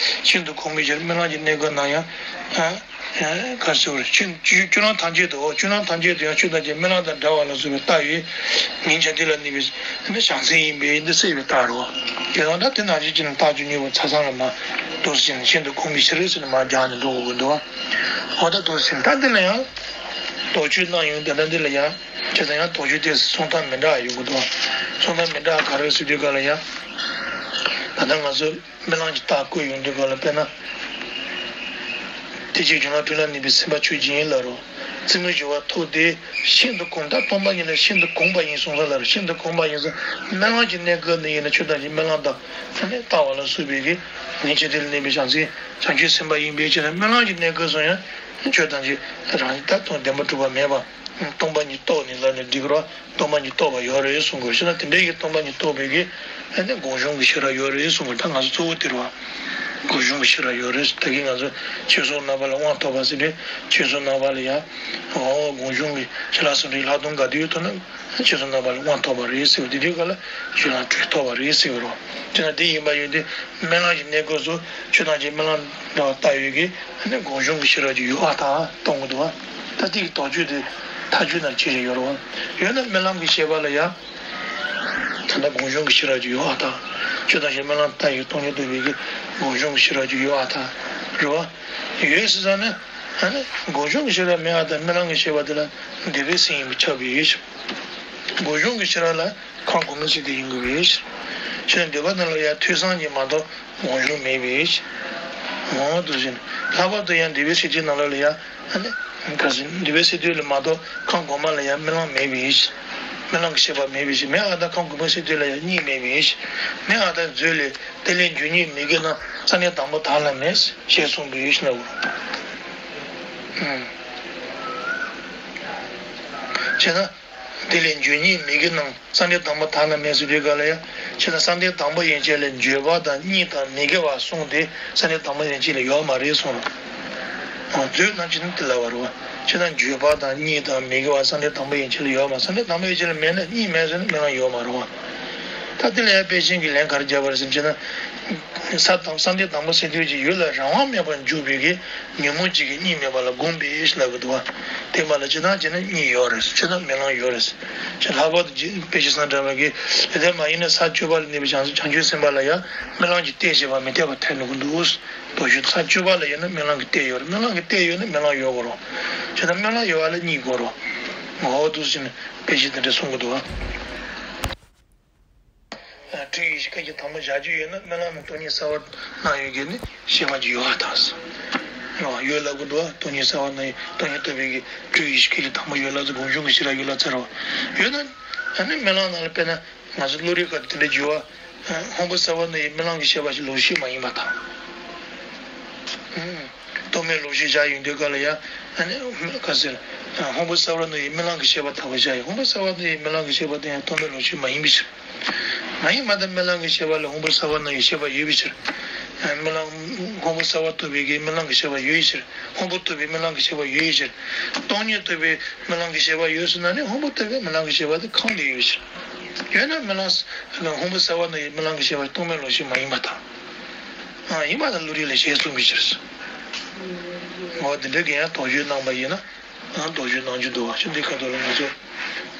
ཤིན་ཏུ་གོང་གི་ཕྱིར། རྨི་ལམ་གྱི་གནས་སྐབས་ན་ཡང་། ག་རེ་ཟེར་དགོས་རེད། ཆོས་ཆོས་ལམ་ཐམས་ཅད་དུ། ཆོས་ལམ་ཐམས་ཅད་དུ་ཡང་ཆོས་ཐམས་ཅད་རྨི་ལམ་དང་འདྲ་བ་ལ་སོགས་པའི་ལྟ་བས། ངེས་འབྱུང་དེ་ལ་གནས་པའི་བྱང་སེམས་ཡིན་པས་འདི་སད་པའི་རྟགས་རེད། དེ་དང་ད་དེ་ནང་བཞིན་གྱི་ནི་རྟགས་ཀྱི་དངོས་པོ་ཚ་ཚང་ལ་མ་འདུག་ཟེར་ནས། ཤིན་ཏུ་གོང་གི་ཕྱིར་ཟེར་ནས་མར་སྦྱར་ནས་འགྲོ་དགོས་ཀྱི་འདུག་བ། འོ་ད་འདུག་ཟེར་ནས་ད་འདི་ལ་ཡང་དོགས་གཅོད་གནང་ཡོང་། དེ་ལྟར་འདི་ལ་ཡང་བྱས་ཙང་ཡང་དོགས་གཅོད་དེ་གསུང་སྟངས་མི་འདྲ་ཡོང་གི་འདུག་བ། གསུང་སྟངས་མི་འདྲ་ག་རེ་ཟེར་དུས་ག་ལ་ཡང་། ད་ལྟ་ང་ཚོ་རྨི་ལམ་གྱི་རྟགས་བཀོད་ཡོང་དུས་ག་ལ། དཔེར་ན། དེ་ཕྱིར་གཞུང་ལམ་འཁྲུལ་སླད་གནས་པའི་སེམས་དཔའ་ཆོས་ཅན་ལབ་རོ། རྩེ་མོ་སྦྱོར་བ་ཐོབ་སྟེ། ཤིན་ཏུ་གོང་། ད་སྟོང་པ་ཉིད་ལ་ཤིན་ཏུ་གོང་བ་ཡིན་གསུངས་ས་ལབ་རོ། ཤིན་ཏུ་གོང་བ་ཡིན་གསུངས། རྨི་ལམ་གྱི་གནས་སྐབས་ནས་ཡིན་ན། ཆོས་ཐམས་ཅད་རྨི་ལམ་དང་ལྟ་བ་ལ་སོགས་པའི་གི་ངེས་འབྱུང་དེ་ལ་གནས་པའི་བྱང་སེམས་བྱང་ཆུབ་སེམས་དཔའ་ཡིན་པའི་ཕྱིར་ན། རྨི་ལམ་གྱི་གནས་སྐབས་སུ་ཡང་ཆོས་ཐམས་ཅད་རང་བཞིན་ད་དང་བདེན་པར་གྲུབ་པ་མེད་པ། སྟོང་པ་ཉིད་རྟོགས་ནས་ལབ་ན་འགྲིག་གི་རེད་བ། སྟོང་པ་ཉིད་རྟོགས་པ་ཡོད་རེད་གསུང་དགོས་ཤེ་ན། དེ་འདྲའི་གི་སྟོང་པ་ཉིད་རྟོགས་པའི་གི་ཨ་ནི་སྒོམ་བྱུང་གི་ཤེས་རབ་ཡོད་རེད་གསུང་དགོས། ད་ང་ཚོ་གཙོ་བོ་དེ་རེད་བ། སྒོམ་བྱུང་གི་ཤེས་རབ་ཡོད་རེད། ད་གིན་ང་ཚོ་ཆོས་གསུམ་རྣམ་པ་ལ་དབང་ཐོབ་པ་ཟེར་དུས། ཆོས་གསུམ་རྣམ་པ་ལ་ཡང་། འོ་སྒོམ་བྱུང་གི་ཤེས་རབ་གསུམ་རེད། ལྷག་མཐོང་དགའ་བདེའི་ཐོག་ན་ཆོས་གསུམ་རྣམ་པ་ལ་དབང་ཐོབ་པ་རེད་ཟེར་བ། དེ་དུས་ག་ལ་གཞུང་ལམ་འཁྲུལ་ཐོབ་པ་རེད་ཟེར་བ་རེད། དེ་ན་དེ་ཡིན་པ་ཡིན་དུས། རྨི་ལམ་གྱི་གནས་སྐབས་སུ་ཆོས་ཐམས་ཅད་རྨི་ལམ་འདྲ་བ་ལྟ་ཡོད་ཀྱི། ཨ་ནི་སྒོམ་བྱུང་གི་ཤེས་རབ་ཅིག་ཡོད་པ་དང་སྟོན་གྱི་འདུག་བ། ད་དེ་གི་དོགས་གཅོད་དེ་ཐག་གཅོད་ནང་ཅི་ཞིག་ཡོད་རེད་བ། ཡོད་ན་རྨི་ལམ་གྱི་ཤེས་པ་ལ་ཡང་ད་ལྟ་སྒོམ་བྱུང་གི་ཤེས་རབ་ཅིག་ཡོད་པ་དང་། ཆོས་ཐམས་ཅད་རྨི་ལམ་ལྟ་ཡི་སྟོང་ཉིད་རྟོགས་པའི་གི་སྒོམ་བྱུང་གི་ཤེས་རབ་ཅིག་ཡོད་པ་དང་རེད་བ། ཡོད་ཟེར་ཙང་ན། ཨ་ནི་སྒོམ་བྱུང་གི་ཤེས་རབ་མེད་པ་དང་རྨི་ལམ་གྱི་ཤེས་པ་དེ་ལ་འདོད་པའི་སེམས་ཡིན་པས་ཁྱབ་པའི་ཕྱིར། སྒོམ་བྱུང་གི་ཤེས་རབ་ལ་ཁམས་གོང་མའི་སེམས་དེ་ཡིན་དགོས་པའི་ཕྱིར། ཕྱིར་འདོད་པ་ནང་ལ་ཡང་ཐོས་བསམ་གྱིས་མ་གཏོགས་སྒོམ་བྱུང་མེད་པའི་ཕྱིར། འོ་འདུག་ཟེར་ནས། ལྷག་པར་དུ་ཡང་འདོད་པའི་སེམས་ཅན་ནང་ལོགས་ལ་ཡང་། ཨ་ནི་ག་ཟེར། འདོད་པའི་སེམས་དེ་ལ་མ་གཏོགས་ཁམས་གོང་མ་ལ་ཡང་རྨི་ལམ་མེད་པའི་ཕྱིར། རྨི་ལམ་གྱི་ཤེས་པ་མེད་པའི་ཕྱིར། མེད་པ་དང་ཁམས་གོང་མའི་སེམས་དེ་ལ་ཡང་གཉིད་མེད་པའི་ཕྱིར། མེད་པ་དང་མཛོད་ལས། དེ་ལས་འབྱུང་གཉིད་མི་དགེ་རྣམས། བསམ་གཏན་དང་པོ་དག་ལ་མེད། ཞེས་གསུངས་པའི་ཕྱིར་ལབ་པ། ཨང་། བྱས་ན། དེ་ལས་འབྱུང་གཉིད་མི་དགེ་རྣམས། བསམ་གཏན་དང་པོ་དག་ལ་མེད་ཟེར་དུས་ག་ལ་ཡང་། བྱས་ན་བསམ་གཏན་དང་པོ་ཡན་ཆད་ལ་འགྱོད་པ་དང་གཉིད་དང་མི་དགེ་བ་གསུམ་དེ་བསམ་གཏན་དང་པོ་ཡན་ཆད་ལ་ཡོད་མ་རེད་གསུངས་རོ། འོ་མཛོད་རྣམས་ཀྱིས་ནི་དེ་ལབ་པ་རེད་བ། བྱས་ན་འགྱོད་པ་དང་གཉིད་དང་མི་དགེ་བ་བསམ་གཏན་དང་པོ་ཡན་ཆད་ལ་ཡོད་མ། བསམ་གཏན་དང་པོ་ཡན་ཆད་ལ་མེད་ན་གཉིད་མེད་ཟེར་ན་རྨི་ལམ་ཡོད་མ་རེད་བ། ད་དེ་ལ་ཡང་དཔེ་ཅན་གྱི་ལན་ག་རེ་བརྒྱབ་པ་རེད་ཟེར་བྱས་ན། ས་དང་བསམ་གཏན་དང་པོ་ཟེར་དུས་ཀྱི་ཡུལ་ལ་རང་དབང་མེད་པར་འཇུག་པའི་གི་ཉོན་མོངས་གཅིག་གིས་གཉིས་མེད་པ་ལ་བསྒོམས་པས་ལབ་གི་འདུག་བ། དེ་མ་ལ་ཇི་ལྟར་བྱས་ན་གཉིས་ཡོད་རེད། ཇི་ལྟར་རྨི་ལམ་ཡོད་རེད། ཅེས་ལྷག་པར་དུ་རྗེ་དཔེ་ཆ་སང་འདྲ་བ་གི་དེ་ལྟར་མ་ཡིན་ན་ས་བཅུ་པ་ལ་གནས་པའི་བྱང་བྱང་ཆུབ་སེམས་དཔའ་ལ་ཡང་རྨི་ལམ་གྱི་ལྟས་ཞེས་པ་མི་འཐད་པར་ཐལ་འགྲོ་གི་འདུག། དོ་ཞུ་ས་བཅུ་པ་ལ་ཡིན་ན་རྨི་ལམ་གྱི་ལྟས་ཡོད་རེད། རྨི་ལམ་གྱི་ལྟས་ཡོད་ན་རྨི་ལམ་ཡོད་དགོས་རེད། ཇི་ལྟར་རྨི་ལམ་ཡོད་པ་ལ་གཉིས་དགོས་རེད། འོ་འདུག་ཟེར་ནས་དཔེ་ཆ་དེ་འདྲ་གསུང་གི་འདུག་བ། སྤྲོས་ཡེ་ཤེས་སྐད་ཅིག་དང་པོ་བཞག་རྒྱུ་ཡོད་ན་རྨི་ལམ་ནི་སྟོང་ཉིད་གསལ་བར་སྣང་ཡོད་ཀྱི་ནི་ཤེས་པ་ཅིག་ཡོད་པར་ཐལ། ཡོད་ལབ་གི་འདུག་བ། སྟོང་ཉིད་གསལ་བར་སྣང་ཡོད། སྟོང་ཉིད་རྟོགས་པའི་གི་སྤྲོས་ཡེ་ཤེས་སྐད་ཅིག་དང་པོ་ཡོད་ལབ་ཚེ་སྒོམ་བྱུང་གི་ཤེས་རབ་ཡོད་ལབ་ཚར་བ་ཡོད་ན། ཨ་ནི་རྨི་ལམ་ནང་ལ་དཔེར་ན་ང་ཚོ་བློ་རིག་སྐབས་དེ་འདྲ་བརྗོད་བ། སྔོན་པོ་གསལ་བར་སྣང་ཡོད་རྨི་ལམ་གྱི་ཤེས་པ་ཞིག་ལོག་ཤེས་མ་ཡིན་པར་ཐལ། རྟོག་མེད་ལོག་ཤེས་བཞག་ཡོང་དུས་སྐབས་ལ་ཡང་ཨ་ནི་ག་ཟེར། སྔོན་པོ་གསལ་བར་སྣང་ཡོད་རྨི་ལམ་གྱི་ཤེས་པ་ལྟ་བུ་བཞག་ཡོད། སྔོན་པོ་གསལ་བར་སྣང་ཡོད་རྨི་ལམ་གྱི་ཤེས་པ་དེ་ཡང་རྟོག་མེད་ལོག་ཤེས་མ་ཡིན་པའི་ཕྱིར། མ་ཡིན་པར་ཐལ། རྨི་ལམ་གྱི་ཤེས་པ་ལ་སྔོན་པོ་གསལ་བར་སྣང་ཡོད་ཤེས་པ་ཡོད་པའི་ཕྱིར། རྨི་ལམ་སྔོན་པོ་གསལ་བར་རྟོགས་པའི་གི་རྨི་ལམ་གྱི་ཤེས་པ་ཡོད་པའི་ཕྱིར། སྔོན་པོ་རྟོགས་པའི་རྨི་ལམ་གྱི་ཤེས་པ་ཡོད་པའི་ཕྱིར། སྟོང་ཉིད་རྟོགས་པའི་རྨི་ལམ་གྱི་ཤེས་པ་ཡོད་ཟེར་ན་ནི་སྔོན་པོ་རྟོགས་པའི་རྨི་ལམ་གྱི་ཤེས་པ་དེ་གང་དུ་ཡོད་པའི་ཕྱིར། ཡོད་ན་རྨི་ལམ་སྔོན་པོ་གསལ་བར་སྣང་ཡོད་རྨི་ལམ་གྱི་ཤེས་པ་རྟོག་མེད་ལོག་ཤེས་མ་ཡིན་པར་ཐལ། ཡིན་པར་ཐལ་བློ་རིག་ལས་གཞན་གསུངས་པའི་ཕྱིར། འོ་དེ་འདྲ་གི་ཡང་དོགས་གཅོད་གནང་པ་ཡིན་ན། དོགས་གཅོད་གནང་རྒྱུ་འདུག་བ། ཞེས་འདི་ཁ་ཐོག་ལ་ང་ཚོ་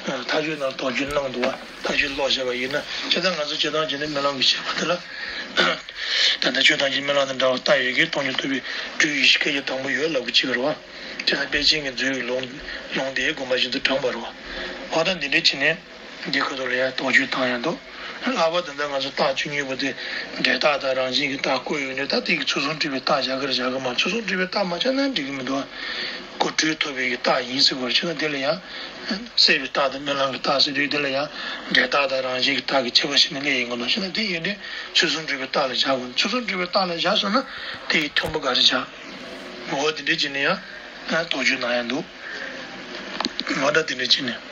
ཐག་གཅོད་ནང་དོགས་གཅོད་གནང་འདུག་བ། ཐག་གཅོད་ཀློག་བྱས་པ་ཡིན་ན་ཇི་ལྟར་ང་ཚོ་ཇི་ལྟར་བྱས་ནས་རྨི་ལམ་གྱི་ཤེས་པ་དེ་ལ། ད་ལྟ་ཆོས་ཐམས་ཅད་རྨི་ལམ་དང་འདྲ་བར་ལྟ་ཡོད་ཀྱི་སྟོང་ཉིད་རྟོགས་པའི་སྤྲོས་ཡེ་ཤེས་སྐད་ཅིག་དང་པོ་ཡོད་ལབ་གི་བྱེད་པ་རེད་བ། ཇི་ལྟར་དཔལ་ཆེན་གྱི་མཛོད་ཀྱི་ལུང་ལུང་དེའི་དགོངས་པ་བཞིན་དུ་དྲངས་པ་རེད་བ། འོ་ད་འདི་འདྲ་བྱས་ནས། འདི་ཁ་ཐོག་ལ་ཡང་དོགས་གཅོད་བཏང་ཡང་འདུག། ལྷག་པར་དུ་ད་ལྟ་ང་ཚོ་རྟགས་བཅུ་གཉིས་པོ་དེ་འབྲས་རྟགས་དང་རང་བཞིན་གྱི་རྟགས་བཀོད་ཡོད་ནས་ད་དེ་གི་ཚུལ་གསུམ་སྒྲིབ་པའི་རྟགས་བཞག་གི་རེད་བཞག་གི་མ་རེད། ཚུལ་གསུམ་སྒྲིབ་པའི་རྟགས་མ་བཞག་ན་འགྲིག་གི་མི་འདུག། ཁོ་སྤྲོས་ཐུབ་པའི་གི་རྟགས་ཡིན་ཟེར་བ་རེད། བྱས་ན་དེ་ལ་ཡང་སྲེད་པའི་རྟགས་དང་རྨི་ལམ་གྱི་རྟགས་ཟེར་དུས་དེ་ལ་ཡང་འབྲས་རྟགས་དང་རང་བཞིན་གྱི་རྟགས་ཀྱི་ཁྱད་པར་ཕྱེ་ནས་སླེབས་ཡིན་དགོས་འདུག། བྱས་ན་དེ་ཡིན་དུས་ཚུལ་གསུམ་སྒྲིབ་པའི་རྟགས་ལ་བཞག་དགོས། ཚུལ་གསུམ་སྒྲིབ་པའི་རྟགས་ལ་བཞག་སོང་ན་དེ་ཡི་མཐུན་པོ་ག་རེ་བྱ། འོ་དེ་འདྲ་བྱས་ནས་ཡང་དོགས་གཅོད་གནང་ཡང་འདུག། འོ་ད་དེ་འདྲ་བྱས་ནས།